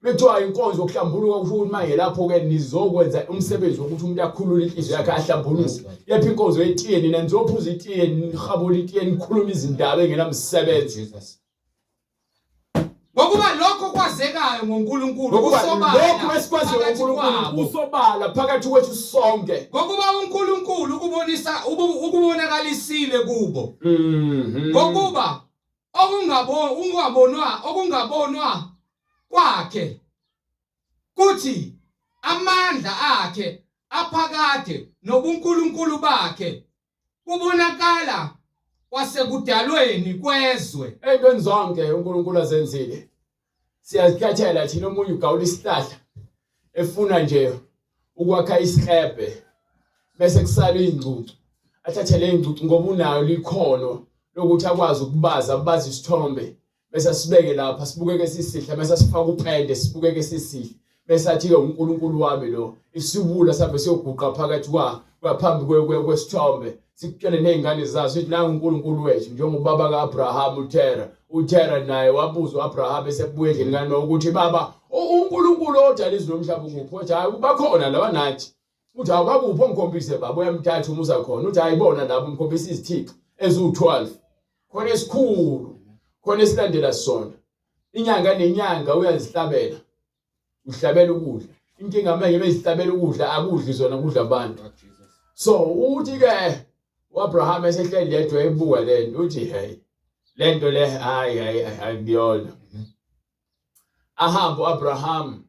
Kuthiwa inkonzo yokuhlambuluka kusho ukuthi manje lapho-ke nizokwenza umsebenzi wokuthi umuntu akhulule inhliziyo yakhe ahlambuluke. Yephi inkonzo yetiye nina nizophuza itiye nihabule itiye nikhulume izindaba engenamsebenzi. Ngokuba lokho kwazekayo ngoNkulunkulu Ngokuba kusobala lokhu esikwaziyo phakathi ngoNkulunkulu kwabo. kusobala phakathi kwethu sonke. Ngokuba uNkulunkulu ukubonisa ukubonakalisile kubo. Mhm. Ngokuba okungabonwa okungabonwa kwakhe kuthi amandla akhe aphakade nobuNkulunkulu bakhe kubonakala kwasekudalweni kwezwe. Ey'ntweni zonke uNkulunkulu azenzile siyazikhethela thina omunye ugawula isihlahla efuna nje ukwakha isihlebhe bese kusala izingcucu athathe le ngcucu ngoba unayo likhono lokuthi akwazi ukubaza abaze isithombe bese asibeke lapha sibukeke sisihle bese asifaka upende sibukeke sisihle bese athi-ke uNkulunkulu wami lo isiwula sambe siyoguqa phakathi kwa kwaphambi kwesithombe sikutshele nezingane zaso ukuthi nangu uNkulunkulu wethu njengobaba kaAbraham uThera uThera naye wabuza uAbraham esebuya endlini kaNowa ukuthi baba uNkulunkulu odala izulu nomhlaba ukuphi wathi hayi bakhona laba nathi uthi awubakuphi ongikhombise baba uyamthatha umusa khona uthi hayi bona labo umkhombisa izithixo eziwu-12 khona esikhulu khona esilandela sona inyanga nenyanga uyazihlabela uhlabela ukudla inkinga manje bezihlabela ukudla akudli zona kudla abantu so uthi ke uAbraham esehleli yedwa ebuka lento uthi hey lento le hayi hayi hayi kuyona ahambe uAbraham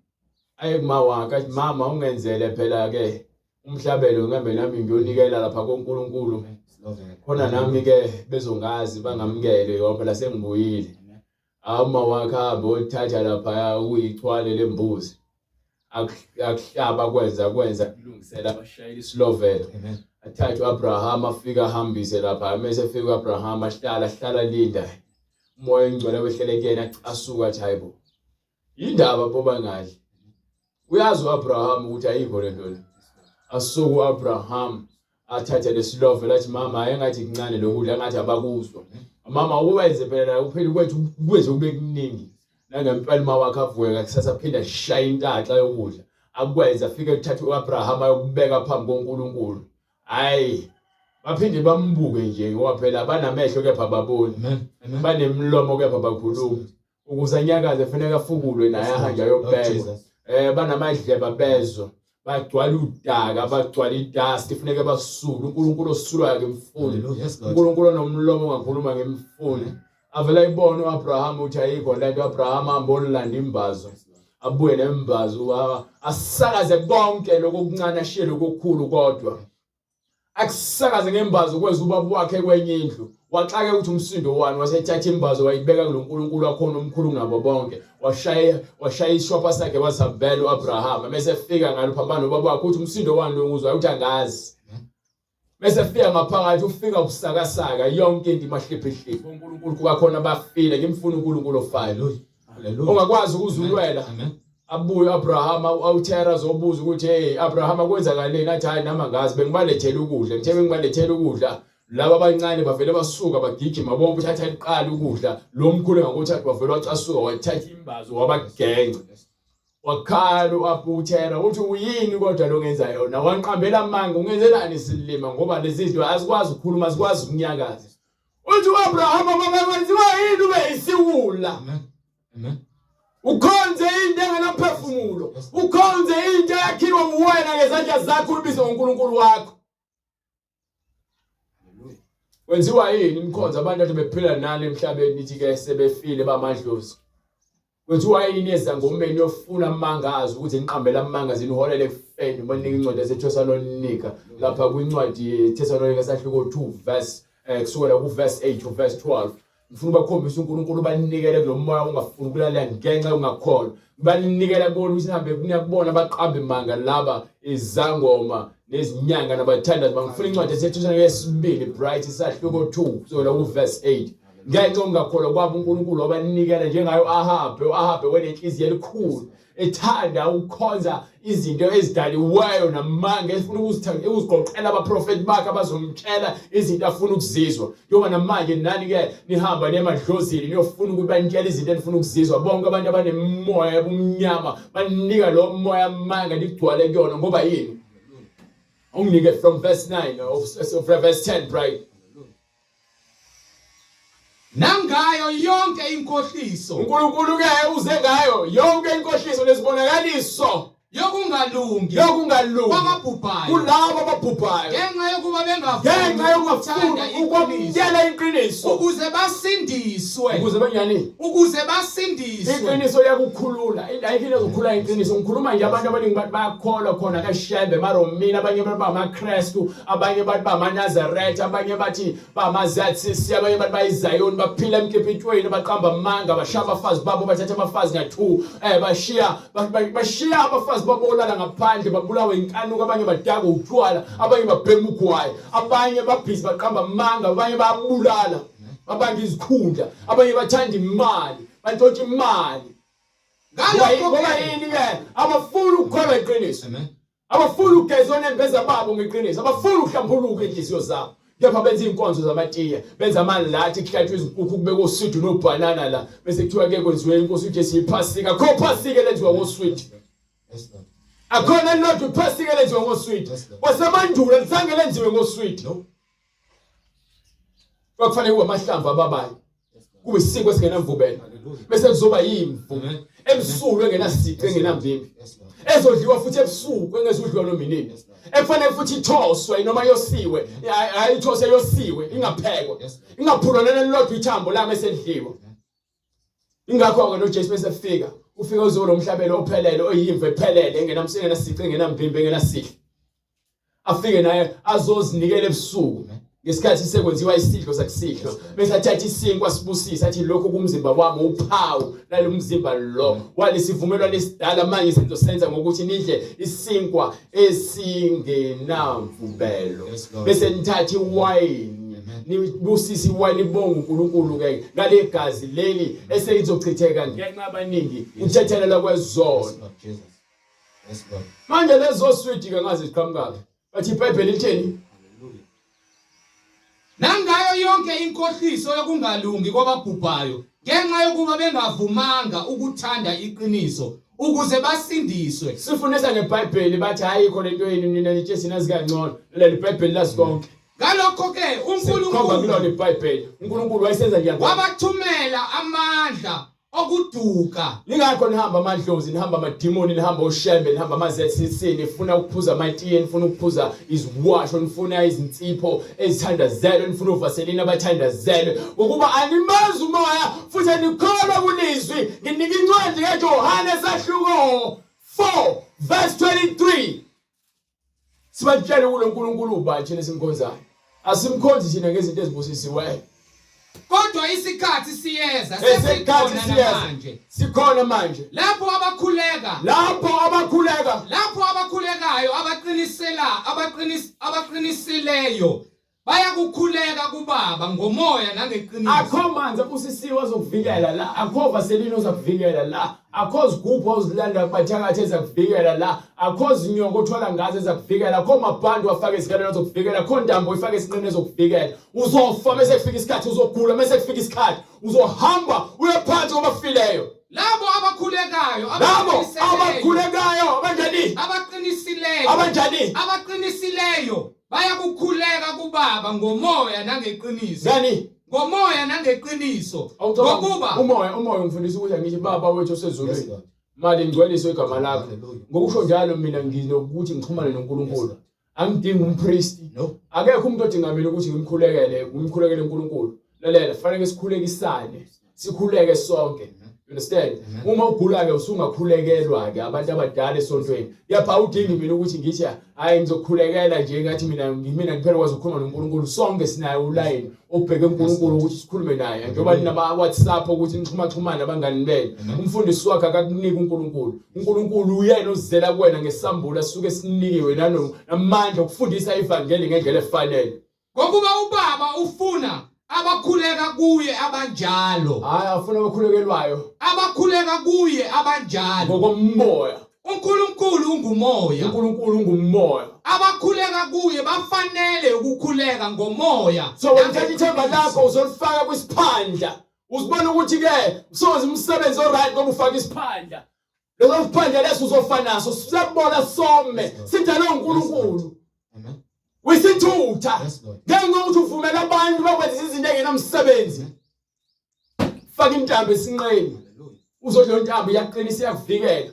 aye kumawakhe athi mama ungenzele phela ke umhlabelo ngihambe nami ngiyonikela lapha koNkulunkulu khona nami ke bezongazi bangamukele ngoba phela sengibuyile Uma wakhe ahambe oyithatha laphaya kuyichwane lembuzi akuhlaba kwenza kwenza kulungisela abashayela isilovela athathe u-Abraham afike ahambise lapha mese efika u-Abraham ahlala ahlala linda umoya oyingcwele wehlele kuyena asuka athi hayibo yindaba bo bangadli uyazi u-Abraham ukuthi ayikho le nto le asuke u-Abraham athathe lesilovo lathi mama hayi engathi kuncane lokudla engathi abakuzwa mama ukwenze phela uphela kwethu kwenze kube kuningi nangempela uma wakhe avuke kusasa phinda ashaya intaxa yokudla akwenze afike kuthatha u-Abraham ayokubeka phambi koNkulunkulu hayi baphinde bambuke nje ngoba phela banamehlo kepha ababoni banemlomo kepha abakhulumi ukuze anyakaze kufuneka afukulwe naye ahanjwe ayobekwa eh banamadleba bezwa bagcwala udaka bagcwala idust kufuneka basule uNkulunkulu osulwayo ngimfuni uNkulunkulu onomlomo ongakhuluma ngimfuni avela ibona uAbraham uthi ayikho lento uAbraham ahamba olanda imbazo abuye nembazo asakaze konke lokho okuncane ashiye lokho okukhulu kodwa akusakaze ngembazo kweza ubaba wakhe kwenye indlu waxake ukuthi umsindo wani wasethatha imbazo wayibeka kulo nkulunkulu wakhona omkhulu kunabo bonke washaya washaya isishwapha sakhe wasabela u-abrahama mese efika ngalo phambana nobaba wakhe uthi umsindo wani lo nguzwayo uthi angazi mese efika ngaphakathi ufika busakasaka yonke into imahliphihliphi unkulunkulu kubakhona abafile ngimfuna unkulunkulu ofayo ongakwazi ukuzulwela abuye uAbraham awuthera azobuza ukuthi hey Abraham kwenzakaleni athi hayi nami angazi bengibalethela ukudla ngithe bengibalethela ukudla laba abancane bavele basuka bagijima bonke uthatha liqala ukudla lo mkhulu engakuthatha bavele wacasuka wathatha imbazo wabagenca wakhala uAbuthera uthi uyini kodwa lo ngenza yona wanqambela amanga ungenzelani isilima ngoba lezi zinto azikwazi ukukhuluma azikwazi ukunyakaza uthi uAbraham baba kwenziwa yini ube isiwula Amen. Amen. Ukhonze into engenamphefumulo. Ukhonze into eyakhiwe nguwena ngezandla zakho uyibize ngoNkulunkulu wakho. Kwenziwa yini nikhonze abantu athi bephila nani emhlabeni nithi ke sebefile bamadlozi. Kwenziwa yini ezangomeni yofuna amangazi ukuthi niqambele amanga ziniholele ekufeni uma ninika incwadi yaseThesalonika lapha kwincwadi yeThesalonika sahluko 2 verse eh, kusukela ku verse 8 to verse 12. Ngifuna ubakhombise uNkulunkulu banikele kulo moya ongafuni ukulalela ngenxa yokungakholwa. Banikela kubona ukuthi nihambe niyakubona baqambe manga laba izangoma nezinyanga nabathandazi. Bangifuna incwadi esethusana yesibili bright isahluko 2 kusukela ku-verse 8. Ngenxa yokungakholwa kwabo uNkulunkulu wabanikela njengayo Ahabe, uAhabe wenenhliziyo elikhulu ethanda ukukhonza izinto ezidaliweyo namanga efuna ukuzithanda ukuziqoqela abaprofeti bakhe abazomtshela izinto afuna ukuzizwa njengoba namanje nani ke nihamba nemadlozini niyofuna ukuthi banitshele izinto enifuna ukuzizwa bonke abantu abanemimoya yobumnyama banika lo moya amanga nigcwale kuyona ngoba yini unginike from verse 9 of verse 10 bright Nangayo yonke inkohliso. uNkulunkulu ke uze ngayo yonke inkohliso nesibonakaliso yokungalungi yokungalungi kwababhubhayo kulabo ababhubhayo ngenxa yokuba bengafuni ngenxa yokungafuni ukuthanda iqiniso ukwamukela iqiniso ukuze basindiswe ukuze banjani ukuze basindiswe iqiniso liyakukhulula ayikho into ezokhulula iqiniso ngikhuluma nje abantu abaningi bathi bayakholwa khona kashembe maromini abanye bathi bamaKristu abanye bathi bamaNazaretha abanye bathi bama-ZCC abanye bathi bayizayoni baphila emkipitweni baqamba amanga bashaya abafazi babo bathatha abafazi nga-two um bashiya bashiya abafazi babo olala ngaphandle babulawe inkanuko abanye badaka utshwala abanye babhema ugwayi abanye babhizi baqamba amanga abanye bayabulala babanga izikhundla abanye bathanda imali bantshontsha imali ngoba yini ke abafuni ukukholwa iqiniso Abafuni ukugeza onembeza babo ngeqiniso, abafuni ukuhlambuluka inhliziyo zabo. Kepha benza izinkonzo zamatiye, benza amalathi kuhlatshwe izinkukhu kubekwe oswidi nobhanana la. Bese kuthiwa ke kwenziwe inkosi uJesu iphasika. Akho phasika elenziwa ngoswidi. Akhona elilodwa iphasika elenziwa ngoswidi. Kwasemandulo alizange lenziwe ngoswidi. Kwakufanele kube amahlamvu ababayo. Kube isiko esingenamvubelo. Bese kuzoba yimvu emsulwa engenasici engenamvimbi. Ezodliwa futhi ebusuku engezudliwa noma inini. Ekufanele futhi ithoswe noma yosiwe, hayi ithoswe yosiwe ingaphekwa. Ingaphulwa nelilodwa ithambo lami eselidliwa. Ingakho-ke noJesu bese fika, ufika uzoba lomhlabelo ophelele oyimvu ephelele engenamsinga engenasici engenamvimbi engenasihle. Afike naye azozinikela ebusuku ngesikhathi sekwenziwa isidlo sakusihlwa bese athatha isinkwa sibusise athi lokhu kumzimba wami uphawu lalomzimba lo walesivumelwano esidala manje senzosenza ngokuthi nidle isinkwa esingenamvubelo bese nithatha iwayini nibusise iwayini ibonga uNkulunkulu ke ngale gazi leli eselizochitheka ngenxa abaningi ukuthethelelwa kwezono. Manje lezo swidi ke ngazi ziqhamukaphi. Bathi iBhayibheli litheni? Nangayo yonke inkohliso yokungalungi kwababhubhayo ngenxa yokuba bengavumanga ukuthanda iqiniso ukuze basindiswe. Sifundisa ngeBhayibheli bathi ayikho lento yenu nina nithe sinazi kangcono. Leli Bhayibheli lazi konke. Ngalokho ke uNkulunkulu kulona iBhayibheli. uNkulunkulu wayesenza njani? Wabathumela amandla okuduka. Ningakho nihamba amadlozi, nihamba amadimoni, nihamba oshembe, nihamba ama-ZCC, nifuna ukuphuza amatiye, nifuna ukuphuza iziwasho, nifuna izinsipho ezithandazelwe, nifuna ovaselini abathandazelwe, ngokuba animazi umoya futhi anikholwa kulizwi. Nginika incwadi kaJohane sahluko 4 verse 23. Sibatshele kulo nkulunkulu ubani thina esimkhonzayo. Asimkhonzi thina ngezinto ezibusisiweyo. Kodwa isikhathi siyeza, Isikhathi sesikhona siyeza. namanje. Sikhona manje. Lapho abakhuleka, Lapho abakhuleka lapho abakhulekayo abaqinisela abaqinis abaqinisileyo Bayakukhuleka kuBaba ngomoya nangeqiniso. Akho manzi abusisiwe azokuvikela la, akho vaseline ozakuvikela la, akho zigubhu ozilanda kubathakathi ezakuvikela la, akho zinyoko othwala ngazo ezakuvikela, akho mabhandi wafaka ezikaleni azokuvikela, akho ntambo oyifaka esinqeni ezokuvikela. Uzofa mese kufika isikhathi, uzogula mese kufika isikhathi, uzohamba uye phansi kwabafileyo. Labo abakhulekayo, Labo abakhulekayo abanjani? Abaqinisileyo. Abanjani? Abaqinisileyo. Bayakukhuleka kuBaba ngomoya nangeqiniso. Ngani? Ngomoya nangeqiniso. Awucabanga Ngokuba umoya umoya ungifundisa ukuthi angithi baba wethu Yes, osezulwini Lord. mali ngcweliswe igama lakho. Hallelujah. Ngokusho njalo mina nginokuthi ngixhumane noNkulunkulu. Yes, Angidingi umpristi. No. Akekho umuntu odinga mina ukuthi ngimkhulekele, ngimkhulekele uNkulunkulu. Lalela, fanele sikhulekisane. Sikhuleke sonke. You understand? Uma ugula ke usungakhulekelwa ke abantu abadala esontweni. Kepha awudingi mina ukuthi ngithi hayi ngizokhulekela nje ngathi mina ngimina kuphela kwazi ukukhuluma noNkulunkulu. Sonke sinayo ulayini obheke uNkulunkulu ukuthi sikhulume naye. Njengoba ninama WhatsApp ukuthi nixhuma xhumane abangani benu. Umfundisi wakhe akakuniki uNkulunkulu. uNkulunkulu uyena ozizela kuwena ngesambulo asuke sinikiwe namandla okufundisa ivangeli ngendlela efanele. Ngokuba uBaba ufuna abakhuleka kuye abanjalo. Hayi afuna abakhulekelwayo. Abakhuleka kuye abanjalo. Ngokomoya. UNkulunkulu ungumoya. UNkulunkulu ungumoya. Abakhuleka kuye bafanele ukukhuleka ngomoya. So wena uthatha ithemba lakho uzolifaka kwisiphandla. Uzibona ukuthi ke usoze umsebenzi oright ngoba ufaka isiphandla. Leso siphandla leso uzofa naso siyabona some sidalwe uNkulunkulu. Amen. Wisithutha. Yes, Lord. Ngenxa yokuthi uvumela abantu bakwenze izinto engenamsebenzi. Faka intambo esinqeni. Hallelujah. Uzodla intambo iyaqinisa iyakuvikela.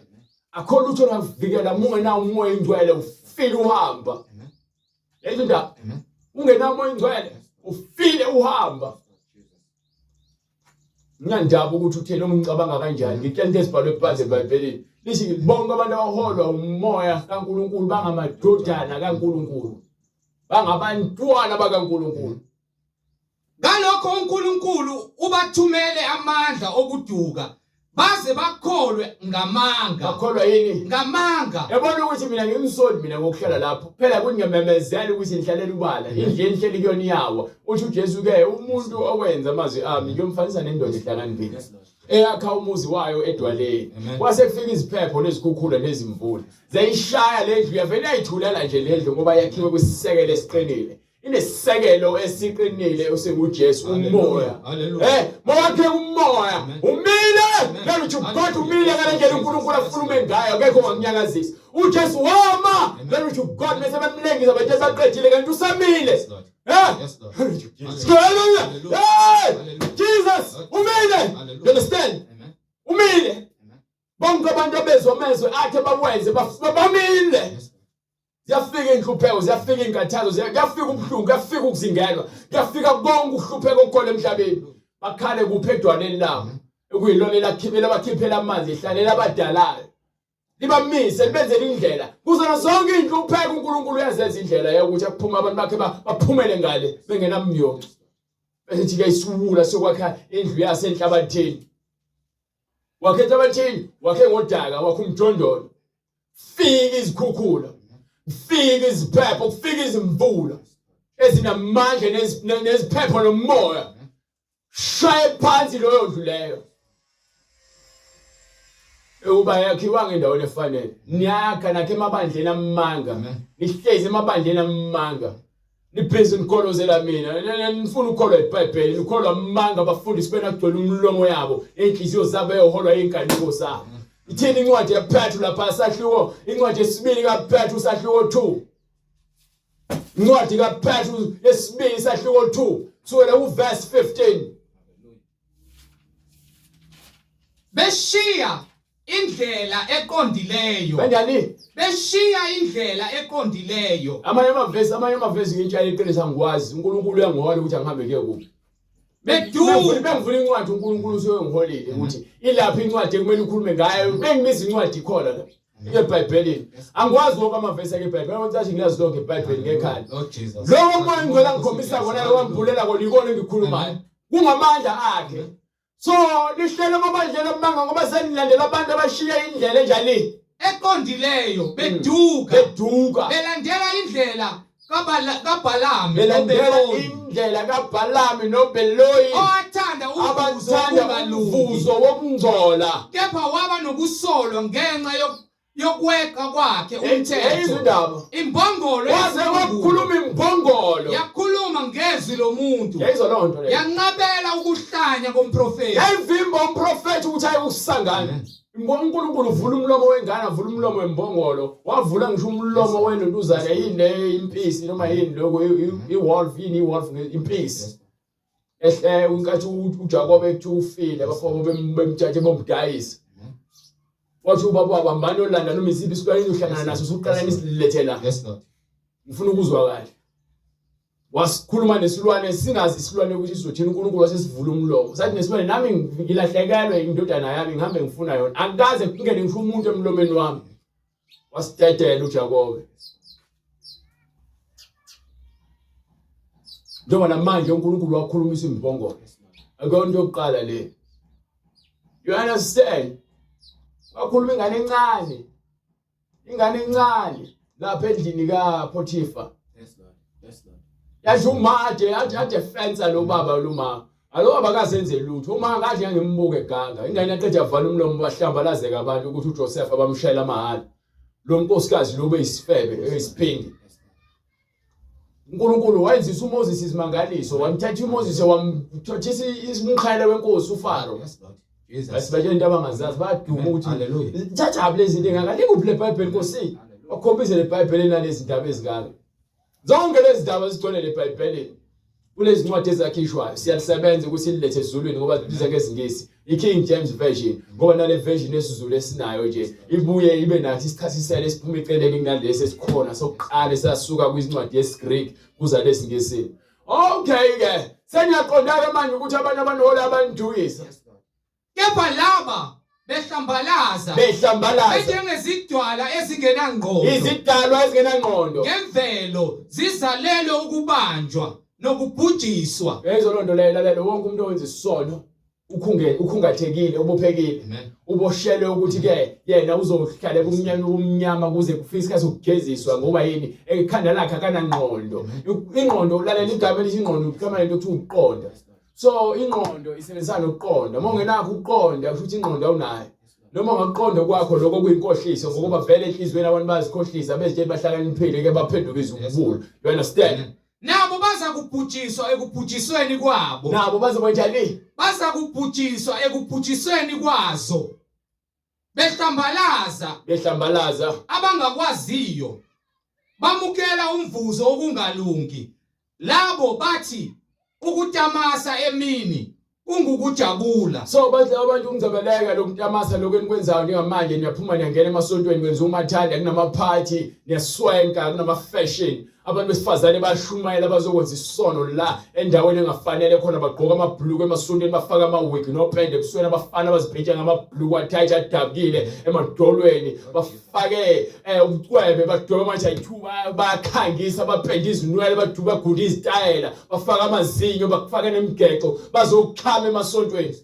Akho lutho ongakuvikela uma ungenawo umoya ingcwele ufile uhamba. Amen. Leyo ndaba Amen. ungenawo umoya ingcwele ufile uhamba. Nginandaba ukuthi utheni noma ngicabanga kanjani ngitshela into ezibhalwe phansi eBhayibhelini lithi bonke abantu abaholwa umoya kaNkuluNkulu bangamadodana kaNkuluNkulu bangabantwana bakaNkuluNkulu Ngalokho uNkulunkulu ubathumele amandla okuduka baze bakholwe ngamanga. Bakholwa yini? Ngamanga. Yabona ukuthi mina ngimsoli mina ngokuhlala lapho. Phela kuthi ngiyamemezela ukuthi ngihlalela ubala. Indlu enihleli kuyona iyawa. Uthi uJesu ke umuntu owenza amazwi ami ngiyomfanisa nendoda ehlakaniphile. Eyakha umuzi wayo edwaleni. Kwase kufika iziphepho nezikhukhula nezimvula. Zayishaya le ndlu yavele yayithulela nje le ndlu ngoba yakhiwe kwisisekelo esiqinile. Inesisekelo esiqinile osinguJesu umoya. Eh, mawakhe umoya umile ngeke uthi God umile ngale ndlela uNkulunkulu afuna ume ngayo akekho ongakunyakazisa. UJesu wama ngeke uthi God bese bamlengisa bathi saqedile kanti usamile. Eh? Hallelujah. Hey! Jesus umile. You understand? Umile. Bonke abantu abezwa amezwi akhe bakwenze bamile. Ziyafika inhlupheko, ziyafika inkathazo, kuyafika ubuhlungu, kuyafika ukuzingelwa, kuyafika konke ukuhlupheka okukhona emhlabeni. Bakhale kuphi edwaleni labo ekuyilona elakhiphela abakhiphela amanzi ehlalela abadalayo. Libamise libenzele indlela. Kuzona zonke inhlupheko uNkulunkulu uyazenza indlela yokuthi akuphuma abantu bakhe baphumele ngale bengenamnyonco. Bese thi ke isiwula sokwakha indlu yasenhlabathini. Wakhe enhlabathini, wakhe ngodaka, wakhe umjondolo. Fika izikhukhula, fika iziphepho, kufika izimvula ezinamandla neziphepho nomoya. Shaye phansi loyo ndlu leyo. Ukuba yakhiwanga endaweni efanele. Niyakha nakhe emabandleni amanga. Nihlezi emabandleni amanga. Nibhizi nikholozela mina nifuna ukukholwa iBhayibheli nikholwa amanga abafundisi benagcwele umlomo yabo inhliziyo zabo eyoholwa inkanuko zabo ithini incwadi yaPetru lapha sahluko incwadi yesibili kaPetru sahluko 2 incwadi kaPetru yesibili sahluko 2 kusukela kuverse 15 Beshiya indlela eqondileyo. Kanjani? Beshiya indlela eqondileyo. Amanye amavesi amanye amavesi ngintshela iqiniso angikwazi. uNkulunkulu uyangihola ukuthi angihambe ngiye kuphi. Beduka bengivula incwadi uNkulunkulu usuyengiholile ukuthi ilaphi incwadi ekumele ukhulume ngayo. Bengibiza incwadi ikhona la. EBhayibhelini. Angikwazi wonke amavesi akeBhayibheli. Angikwazi ngilazi lonke iBhayibheli ngekhanda. Lord Jesus. Lowo moya ingcwele angikhombisa kona lo wambulela kona ikona engikukhulumayo. Kungamandla akhe. So lihlele amabandleni amanga ngoba senilandela abantu abashiya indlela enjani eqondileyo beduka beduka belandela indlela kaBalami belandela indlela kaBalami noBeloyi owathanda abathanda umvuzo wokungcola kepha waba nokusolwa ngenxa yokweqa kwakhe umthetho indaba imbongolo waze wakhuluma imbongolo yakhuluma ngezwi lomuntu yayizwa loo nto leyo yanqabela ukuhlanya komprofeti yayivimba umprofeti ukuthi aye kusangana uNkulunkulu uvula umlomo wengane avula umlomo wembongolo wavula ngisho umlomo wenontuzane yini le impisi noma yini lokho i-wolf yini i-wolf impisi ehle unkathi uJakobe ethi ufile abafowabo bemthathe bomdayisa wathi ubaba wabambani olanda noma isiphi isilwane enizohlangana naso usuqala nisilethe la yes lord ngifuna ukuzwa kahle Wasikhuluma nesilwane singazi isilwane ukuthi sizothini uNkulunkulu wasesivula umlomo. Sathi nesilwane nami ngilahlekelwe indodana yami ngihambe ngifuna yona. Angikaze kungene ngisho umuntu emlomeni wami. Wasidedela uJakobe. Njengoba namanje uNkulunkulu wakhulumisa imbongolo. Akuyona into yokuqala le. You understand? Wakhuluma ingane encane. Ingane encane lapha endlini kaPotiphar. Yes Lord. Yes Lord. Yathi umade athi ade fensa lo baba lo ma. Alo baba kazenze lutho. Uma ngathi ngimbuke eganga. Ingane yaqeda yavala umlomo bahlamba lazeka abantu ukuthi uJoseph abamshayela amahhala. Lo nkosikazi lo beyisifebe eyisiphingi. uNkulunkulu wayenzisa uMoses izimangaliso, wamthatha uMoses wamthothisa umqhele wenkosi uFaro. Yes Lord. Jesus. Asibatshela into abangazazi bayaduma ukuthi Hallelujah. thatha lezi zinto engaka likuphi le Bible Nkosi? Wakhombise le Bible enalezi ndaba ezingaka. Zonke lezi ndaba zigcwele le Bible. Kulezi ncwadi ezakhishwayo siyalisebenza ukuthi lilethe ezulwini ngoba liza ngezingisi. I-King James Version ngoba nale version yesiZulu esinayo nje ibuye ibe nathi isichasiselo esiphuma eceleni kunalesi esikhona sokuqala esasuka kwizincwadi yesiGreek kuza lesingesini. Okay ke seniyaqonda ke manje ukuthi abantu abanohola abandukisa Yes Lord. Kepha laba behlambalaza behlambalaza benjengezidwala ezingenangqondo izidalwa ezingenangqondo ngemvelo zizalelwe ukubanjwa nokubhujiswa. Lezo lonto leyo lalela wonke umuntu owenza isono ukhunge ukhungathekile ubophekile Amen. uboshelwe ukuthi ke yena uzohlala ebumnyama ubumnyama kuze kufike isikhathi sokugeziswa ngoba yini ekhanda lakhe akanangqondo ingqondo ulalela igama elithi ingqondo igama lento kuthiwa ukuqonda so ingqondo isebenzisana nokuqonda uma ungenakho ukuqonda kusho ukuthi ingqondo awunayo noma ungakuqonda kwakho lokho kuyinkohliso ngokuba vele enhliziyweni abantu bayazikhohlisa bezitshela bahlakaniphile ke baphenduka izibulo you understand Nabo baza kubhujiswa ekubhujisweni kwabo. Nabo bazokwenjani? Baza kubhujiswa ekubhujisweni kwazo. Behlambalaza. Behlambalaza. Abangakwaziyo. Bamukela umvuzo wokungalungi. Labo bathi ukutamasa emini kungukujabula. So bathi abantu ungcebeleka lokutamasa lokho enikwenzayo njengamanje niyaphuma niyangena emasontweni kwenziwa umathanda kunamaphathi niyaswenka kunama fashion abantu besifazane bashumayela bazokwenza isono la endaweni engafanele khona bagqoka amabhuluku emasontweni bafaka amawig nopende ebusweni abafana bazibhitsha ngamabhuluku athayithi adabukile emadolweni bafake eh, ubucwebe badweba manje ayithuba bayakhangisa bapende izinwele baduba baguda izitayela bafaka amazinyo bakufake nemigexo bazokuxhama emasontweni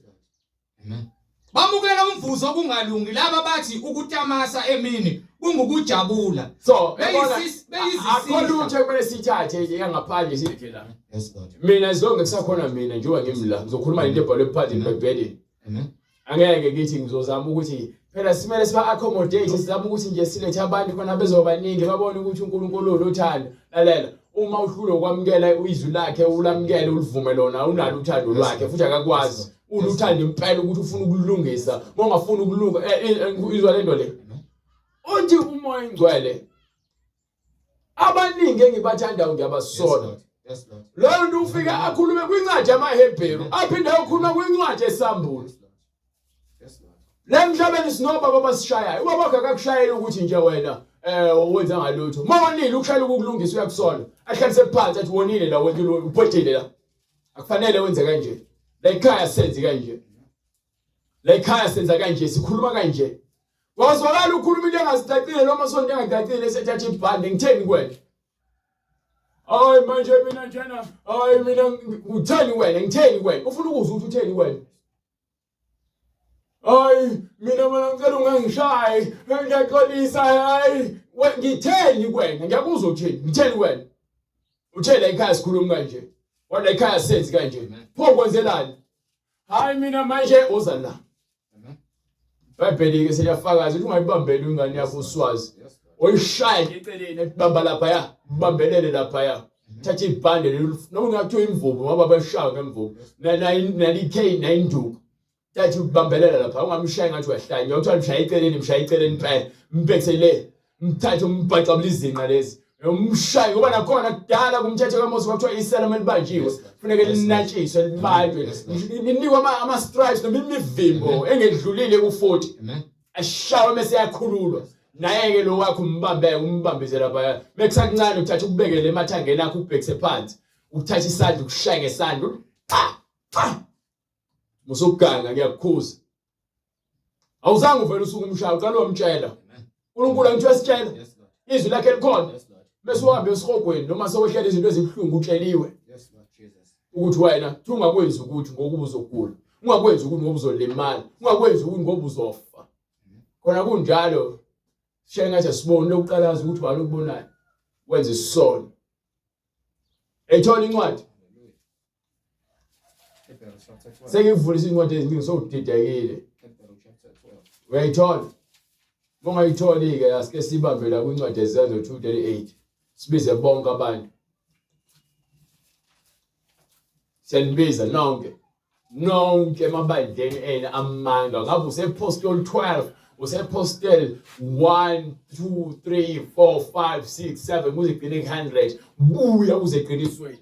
Amen. Bamukela umvuzo okungalungi laba bathi ukutamasa emini kungukujabula. So akho lutho ekumele sithathe nje yangaphandle silethe la. Yes Lord. Mina zonke kusakhona mina njengoba ngimla ngizokhuluma into ebhalwe phansi eBhayibhelini. Amen. Angeke ngithi ngizozama ukuthi phela simele siba accommodate sizama ukuthi nje silethe abantu khona bezobaningi babone ukuthi uNkulunkulu unothando. Lalela uma uhlulwe ukwamukela izwi lakhe ulamukele ulivume lona unalo uthando lwakhe futhi akakwazi uluthanda impela ukuthi ufuna ukulungisa uma ungafuni ukulunga eh, eh, eh, izwa lento le uthi umoya ingcwele abaningi engibathandayo ngiyabasola loyo nto ufike akhulume kwincwadi yamaHebheru aphinde ayokhuluma kwincwadi esambulo Le emhlabeni sinobaba abasishayayo. Ubaba wakho akakushayeli ukuthi nje wena eh wenza ngalutho. Uma wonile ukushayela ukukulungisa uyakusola. Ahlalise phansi athi wonile la wena uphothile la. Akufanele wenze kanje. La ekhaya senze kanje. La ekhaya senza kanje sikhuluma kanje. Wazwakala ukhuluma into engazicacile noma sonto engacacile esethatha ibhande ngitheni kuwena? Hayi manje mina njena, hayi mina utheni wena ngitheni kuwena? Ufuna ukuzwa ukuthi utheni kuwena? Hayi mina mina ngicela ungangishayi ngiyaxolisa hayi ngitheni kuwena ngiyakuzwa utheni ngitheni kuwena uthe la ekhaya sikhuluma kanje wala ekhaya senzi kanje pho kwenzelani hayi mina manje uza la Ibhayibheli ke seliyafakaza ukuthi ungayibambeli ingane yakho uswazi oyishaya nje eceleni bamba lapha ya bambelele lapha ya thatha ibhande leli noma ungathiwa imvubu ngoba bayishaya ngemvubu nali-cane nayinduku thatha ubambelela lapha ungamshayi ngathi uyahlanya kuthiwa mshaya eceleni mshaya eceleni impela mbhekise le mthathe umbhacabula izinqa lezi umshayi ngoba nakhona kudala kumthetho kaMose kwakuthiwa isela uma libanjiwe kufuneke linatshiswe libanjwe linikwe ama-stripes noma imivimbo engedlulile ku-40 ashawe mese yakhululwa naye-ke lo wakho umbambeke umbambise laphaya mekusakuncane uthatha ukubekele emathangeni akho ubhekise phansi Ukuthatha isandla ukushaya ngesandla pa pa. Musukuganga ngiyakukhuza. Awuzange uvele usuke umshaya uqala wamtshela. uNkulunkulu angithiwa sitshela. Izwi lakhe likhona. Bese uhambe esihogweni noma sewehlela izinto ezibuhlungu utsheliwe. Ukuthi wena thi ungakwenzi ukuthi ngokuba uzogula. Ungakwenzi ukuthi ngoba uzolimala. Ungakwenzi ukuthi ngoba uzofa. Khona kunjalo sishaye ngathi asiboni lokuqalaza ukuthi ubani okubonayo wenza isono. Eyithola incwadi. Sengivule izincwadi eziningi sowudidekile. Uyayithola? Uma ungayitholi-ke asike sibambe la kwincwadi yezenzo 238 sibize bonke abantu. Siyanibiza nonke. Nonke emabandleni enu amanga ngabe usepostol 12 usepostol 1 2 3 4 5 6 7 kuze kugcine ku-100 buya uze eqinisweni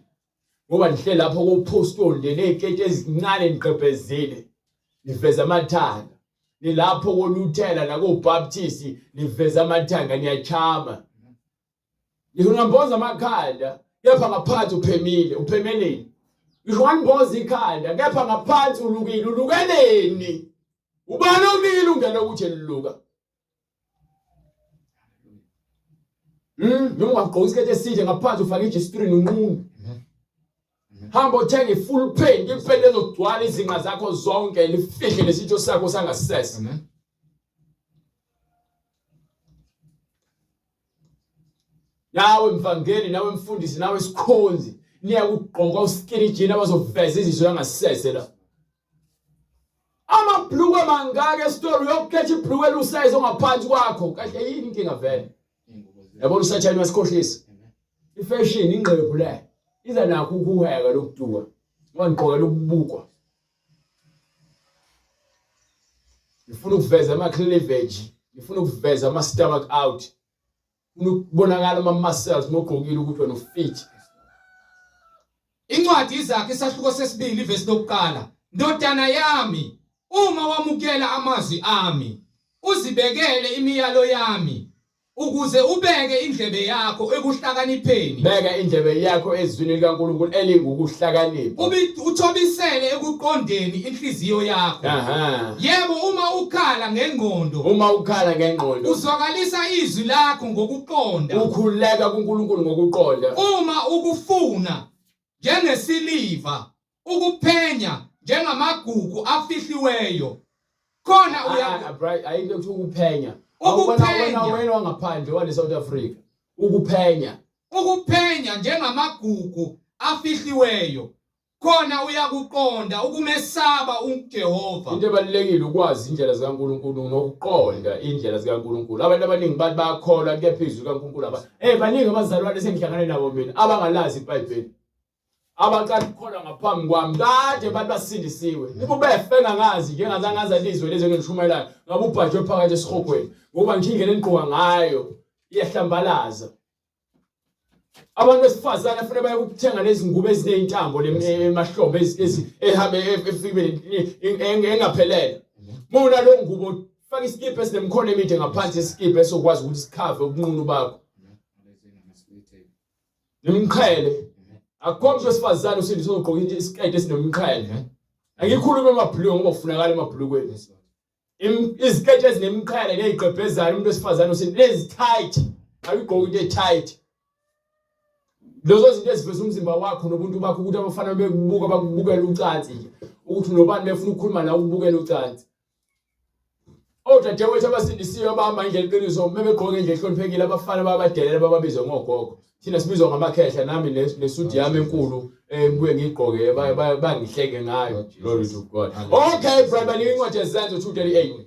ngoba nihle lapho kopostoli nje ney'keti ezincane nigqebhezile niveza amathanga nilapho koluthela nakobaptist niveza amathanga niyachama Ngisho ungamboza amakhanda kepha ngaphansi uphemile, uphemeleni. Ngisho ungamboza ikhanda kepha ngaphansi ulukile, ulukeleni. Ubani okunika ilungelo ukuthi eliluka? Noma ungagqoka isiketi eside ngaphansi ufake i-G-string unqunu. Hamba uthenge i-full paint, ipenti ezogcwala izinqa zakho zonke, lifihle lesitho sakho sangasese. Amen. Nawe mvangeli, nawe mfundisi, nawe sikhonzi, niyakugqoka uskinny jean abazoveza iziso yangasese la. Amabhlukwe mangaka esitolo uyokukhetha ibhlukwe elusize ongaphansi kwakho. Kahle yini inkinga vele? Yabona usathane wasikhohlisa. Ifashion ingqephu le. Iza nakho ukuheka lokuduka. Wangigqokela ukubukwa. Ngifuna ukuveza ama cleavage, ngifuna ukuveza ama stomach out. Ngifuna ukubonakala ama muscles mogqokile ukuthi wena ufit. Incwadi iZakhe isahluko sesibili ivesi lokuqala. Ndodana yami, uma wamukela amazwi ami, uzibekele imiyalo yami, Ukuze ubeke indlebe yakho ekuhlakanipheni. Beka indlebe yakho ezwini likaNkulunkulu elingukuhlakanipha. Uthobisele ekuqondeni inhliziyo yakho. Aha. Yebo, uma ukhala ngengqondo. Uma ukhala ngengqondo. Uzwakalisa izwi lakho ngokuqonda. Ukhuleka kuNkulunkulu ngokuqonda. Uma ukufuna njengesiliva, ukuphenya njengamagugu afihliweyo. Khona uya ah, ah, ayikho ukuthi ukuphenya. Ukuphenya wena wangaphandle wale South Africa. Ukuphenya. Ukuphenya njengamagugu afihliweyo. Khona uyakuqonda ukumesaba uJehova. Into ebalulekile ukwazi indlela zikaNkulunkulu nokuqonda indlela zikaNkulunkulu. Abantu abaningi bathi bayakholwa kepha izwi likaNkulunkulu aba. Eh baningi abazalwane esengihlangane nabo mina abangalazi iBhayibheli. Abaqala ukukholwa ngaphambi kwami kade abantu basindisiwe. Nibo befe ngangazi njengaze ngaza lizwe lezi engilishumayelayo ngabe ubhajwe phakathi esihogweni ngoba nje indlela enigqoka ngayo iyahlambalaza. Abantu besifazane afanele baye ukuthenga lezi ngubo eziney'ntambo emahlombe ehambe efike engaphelele. Uma unalo ngubo faka isikibha esinemikhono emide ngaphansi yesikibha esokwazi ukuthi sikhave ubunqunu bakho. Nemqhele. Akukho umuntu wesifazane usindiswe ozogqoka isiketi esinemqhele. Angikhulume emabhulukweni ngoba kufunakala emabhulukweni. Iziketi ezinemiqhele nezigqebhezayo umuntu wesifazane usindiswe lezi tight. Awuyigqoki into e-tight. Lezo zinto eziveza umzimba wakho nobuntu bakho ukuthi abafana bekubuka bakubukela ucansi nje. Ukuthi nobani befuna ukukhuluma nawe ukubukela ucansi. Odadewethu abasindisiwe abahamba indlela iqiniso bebegqoke nje ehloniphekile abafana babadelela bababize ngogogo. Thina sibizwa ngamakhehla nami nesudi yami enkulu engibuye ngiyigqoke bangihleke ngayo. Glory to God. Okay, brother, incwadi yeZenzo 238.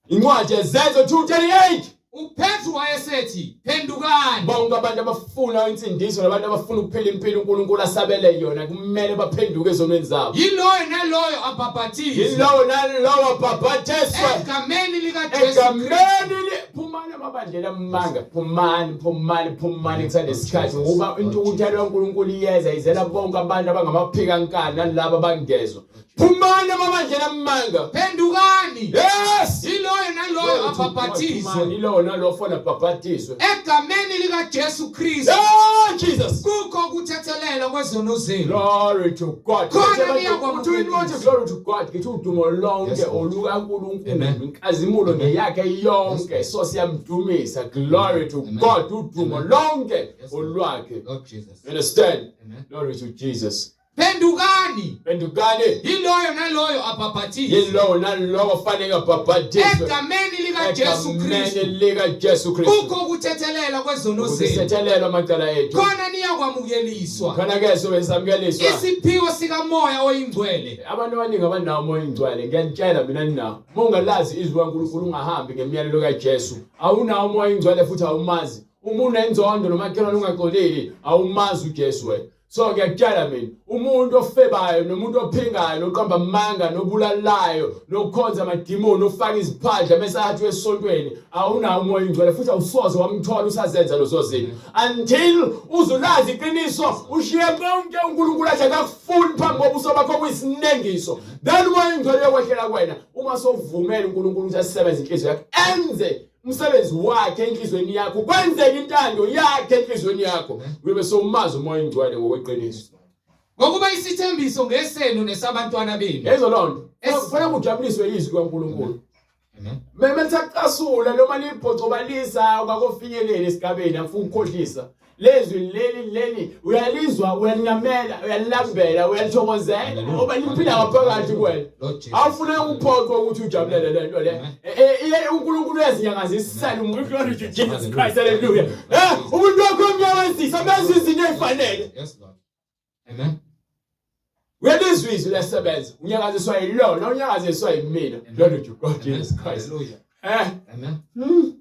Incwadi yeZenzo 238. UPetru wayesethi, Phendukani. Bonke abantu abafuna insindiso nabantu abafuna ukuphila impilo uNkulunkulu asabele yona kumele baphenduke ezonweni zabo. Yiloyo naloyo abhabhathizwe. Yilowo nalowo abhabhathizwe. Egameni likaJesu. Egameni li phumani emabandleni amanga, phumani, phumani, phumani kusanesikhathi ngokuba intukuthelo kaNkulunkulu iyeza izela bonke abantu abangamaphika nkani nalabo abangezwa. Phumani emabandleni amanga. Phendukani. Yes. Yiloyo naloyo abhaphathizwe Yilowo nalowo fona abhaphathizwe. egameni likaJesu Kristu Yeah, Jesus. kukho ukuthethelelwa kwezono zenu. Glory to God. Khona niyakwamukeliswa. Uthi uthi glory to God ngithi udumo lonke Yes, Lord. olukaNkulunkulu Amen. inkazimulo Amen. ngeyakhe yonke Yes, so siyamdumisa glory to Amen. God udumo Amen. lonke Yes, Lord. olwakhe. Lord Jesus. You understand? Amen. Glory to Jesus. Phendukani Phendukani yiloyo naloyo abhaphathizwe yilowo nalowo fanele abhaphathizwe egameni likaJesu egameni Kristu likaJesu Kristu. kukho ukuthethelelwa kwezono zenu. Ukusethelelwa amacala ethu. Khona niyakwamukeliswa Khona ke sobe samukeliswa. isiphiwo sikaMoya oyiNgcwele. Abantu abaningi abanawo umoya oyingcwele ngiyanitshela mina ninawo. Uma ungalazi izwi kaNkulunkulu ungahambi ngemiyalelo kaJesu. Awunawo umoya oyingcwele futhi awumazi. Uma unenzondo nomakhelwane ungaxoleli awumazi uJesu wena. So ngiyakutshela mina umuntu ofebayo nomuntu ophingayo noqamba amanga nobulalayo nokhonza amadimoni ofaka iziphandla bese athi esontweni awunawo umoya oyingcwele futhi awusoze wamthola usazenza lezo zinto until uzulazi iqiniso ushiye konke uNkulunkulu athi akakufuni phambi kobuso bakho kuyisinengiso then umoya oyingcwele uyokwehlela kuwena uma sovumela uNkulunkulu ukuthi asebenze inhliziyo yakho enze umsebenzi wakhe enhlizweni yakho kwenzeke intando yakhe enhlizweni yakho uyobe sowumazi umoya oyingcwele ngokweqiniso Ngokuba isithembiso ngesenu nesabantwana benu. Yezo lonto kufanele kujabuliswe izwi kaNkulunkulu. Amen. Meme lisacasula noma libhocobalisa kwakofinyelela esigabeni afuna ukukhohlisa. Lezwi leli leli uyalizwa uyalinyamela uyalilambela uyalithokozela ngoba liphila ngaphakathi kuwena. Lord Jesus. Awufune uphoqwe ukuthi ujabulele lento le. uNkulunkulu uyazinyakazisela umuntu glory to Jesus Christ hallelujah. Umuntu wakho umnyakazisa menza izinto ezifanele. Yes Lord. Amen. Uyalizwa izwi liyasebenza. Unyakaziswa yilona, unyakaziswa yimina. Glory to God Jesus Christ. Hallelujah. Amen.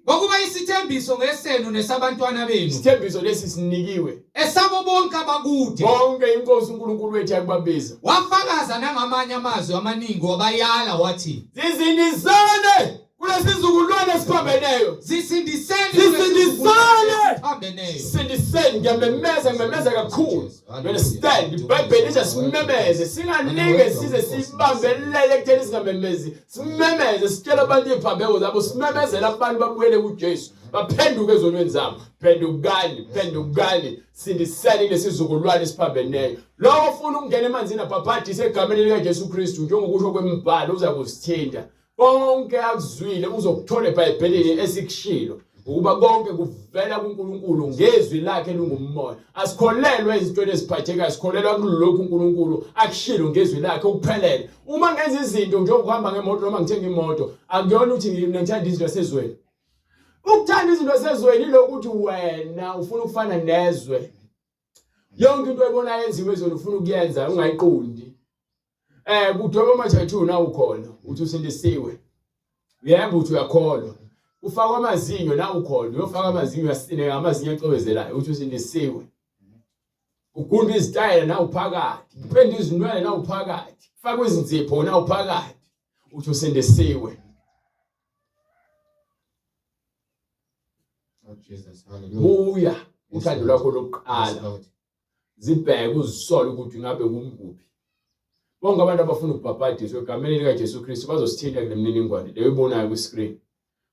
Ngokuba isithembiso ngesenu nesabantwana benu Isithembiso lesi sinikiwe. esabo bonke abakude. Bonke inkosi uNkulunkulu wethu yakubabiza. Wafakaza nangamanye amazwi amaningi wabayala wathi Zizindisane kulesizukulwane esiphambeneyo. zisindiseni Zisindisane! esiphambeneyo. Sindiseni ngiyamemeza ngimemeza kakhulu. You understand? IBhayibheli lithi simemeze singalinge size sibambelele ekutheni singamemezi. Simemeze sitshele abantu iziphambeko zabo simemezele abantu babuyele kuJesu. Baphenduke ezonweni zabo. Phendukani, phendukani, sindiseni lesizukulwane esiphambeneyo. Lowo ofuna ukungena emanzini abhabhadise egameni likaJesu Kristu njengokusho kwemibhalo uza kusithinta. Konke akuzwile uzokuthola eBhayibhelini esikushilo ukuba konke kuvela kuNkulunkulu ngezwi lakhe lingumoya. Asikholelwa ezintweni eziphathekayo, sikholelwa kulokhu uNkulunkulu akushilo ngezwi lakhe okuphelele. Uma ngenza izinto njengokuhamba ngemoto noma ngithenga imoto, akuyona ukuthi ngithanda izinto zasezweni. Ukuthanda izinto zasezweni ilokuthi wena ufuna ukufana nezwe. Yonke into oyibona yenziwe ezweni ufuna ukuyenza ungayiqondi. Kudweba ama-tattoo na ukhona uthi usindisiwe. Uyahamba uthi uyakholwa. Ufakwa amazinyo na ukhona uyofaka amazinyo uyasineka amazinyo acwebezelayo uthi usindisiwe. Ugunda izitayela na uphakathi, upenda izinwele na uphakathi, ufakwa izinzipho na uphakathi uthi usindisiwe. Oh Jesus, hallelujah. Buya uthando lwakho Yes, lokuqala. Lord. Zibheke uzisole ukuthi ngabe kumkuphi. Bonke abantu abafuna ukubhabhadiswa egameni likaJesu Kristu bazosithinta kule mininingwane leyo oyibonayo kwi-screen.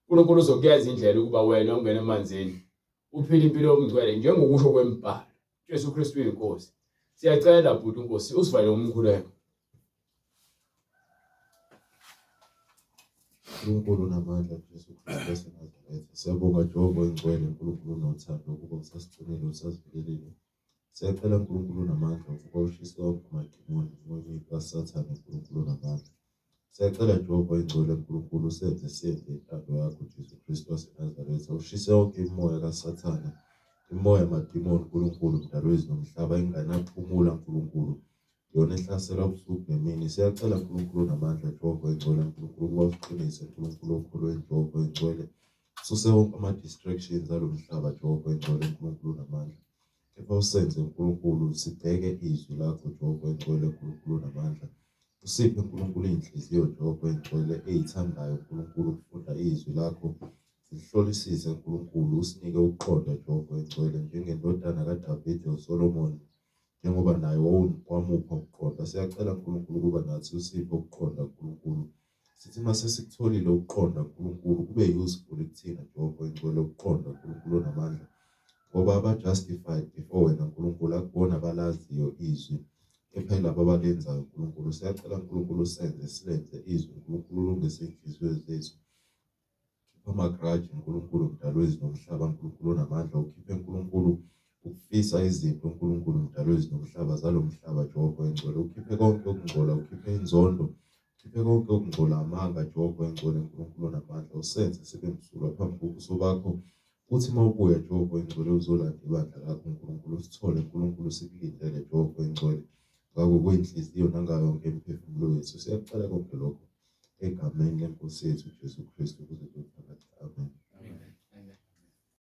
uNkulunkulu uzokuyenza indlela ukuba wena ungene emanzini uphile impilo yobungcwele njengokusho kwemibhalo. Jesu Kristu uyinkosi. Siyacela bhuti uNkosi usivale ngomkhuleko. uNkulunkulu unamandla Jesu Kristu waseNazaretha. Siyabonga Jehova oyingcwele uNkulunkulu unothando ukuba usasigcinile usasivikelile. Siyacela uNkulunkulu unamandla ukuba ushise wonke amadimoni nomoya kaSathane uNkulunkulu unamandla. Siyacela Jehova oyingcwele uNkulunkulu usenze senze intando yakho Jesu Kristu waseNazaretha. Ushise yonke imimoya kaSathane, imimoya yamadimoni uNkulunkulu mdali wezulu nomhlaba enganaphumula uNkulunkulu. Yona ehlasela ubusuku nemini. Siyacela uNkulunkulu onamandla Jehova oyingcwele uNkulunkulu ukuba usiqinise uNkulunkulu okholweni Jehova oyingcwele. Suse wonke ama-distractions alo mhlaba Jehova oyingcwele uNkulunkulu onamandla. Kepha usenze uNkulunkulu sibheke izwi lakho Jehova oyingcwele uNkulunkulu onamandla. Usiphe uNkulunkulu iy'nhliziyo Jehova oyingcwele ey'thandayo uNkulunkulu ukufunda izwi lakho. Sihlolisise uNkulunkulu usinike ukuqonda Jehova oyingcwele njengendodana kaDavide uSolomoni njengoba naye wamupha ukuqonda. Siyacela uNkulunkulu ukuba nathi usiphe ukuqonda uNkulunkulu. Sithi uma sesikutholile ukuqonda uNkulunkulu kube useful kuthina Jehova oyingcwele ukuqonda uNkulunkulu onamandla ngoba aba-justified before wena Nkulunkulu akubona abalaziyo izwi kepha yilabo abalenzayo Nkulunkulu. Siyacela Nkulunkulu usenze silenze izwi Nkulunkulu ulungise iy'nhliziyo zethu. Khipha amagraji Nkulunkulu mdali wezulu nomhlaba Nkulunkulu onamandla ukhiphe Nkulunkulu ukufisa izinto Nkulunkulu mdali wezulu nomhlaba zalo mhlaba Jehova oyingcwele ukhiphe konke ukungcola ukhiphe inzondo ukhiphe konke ukungcola amanga Jehova oyingcwele Nkulunkulu onamandla usenze sibe msulwa phambi kobuso bakho uthi uma ubuya Jehova oyingcwele uzolanda ibandla lakho Nkulunkulu usithole Nkulunkulu sikulindele Jehova oyingcwele ngakho kweyinhliziyo nangayo yonke imiphefumulo yethu siyakucela konke lokho egameni lenkosi yethu uJesu Kristu ukuze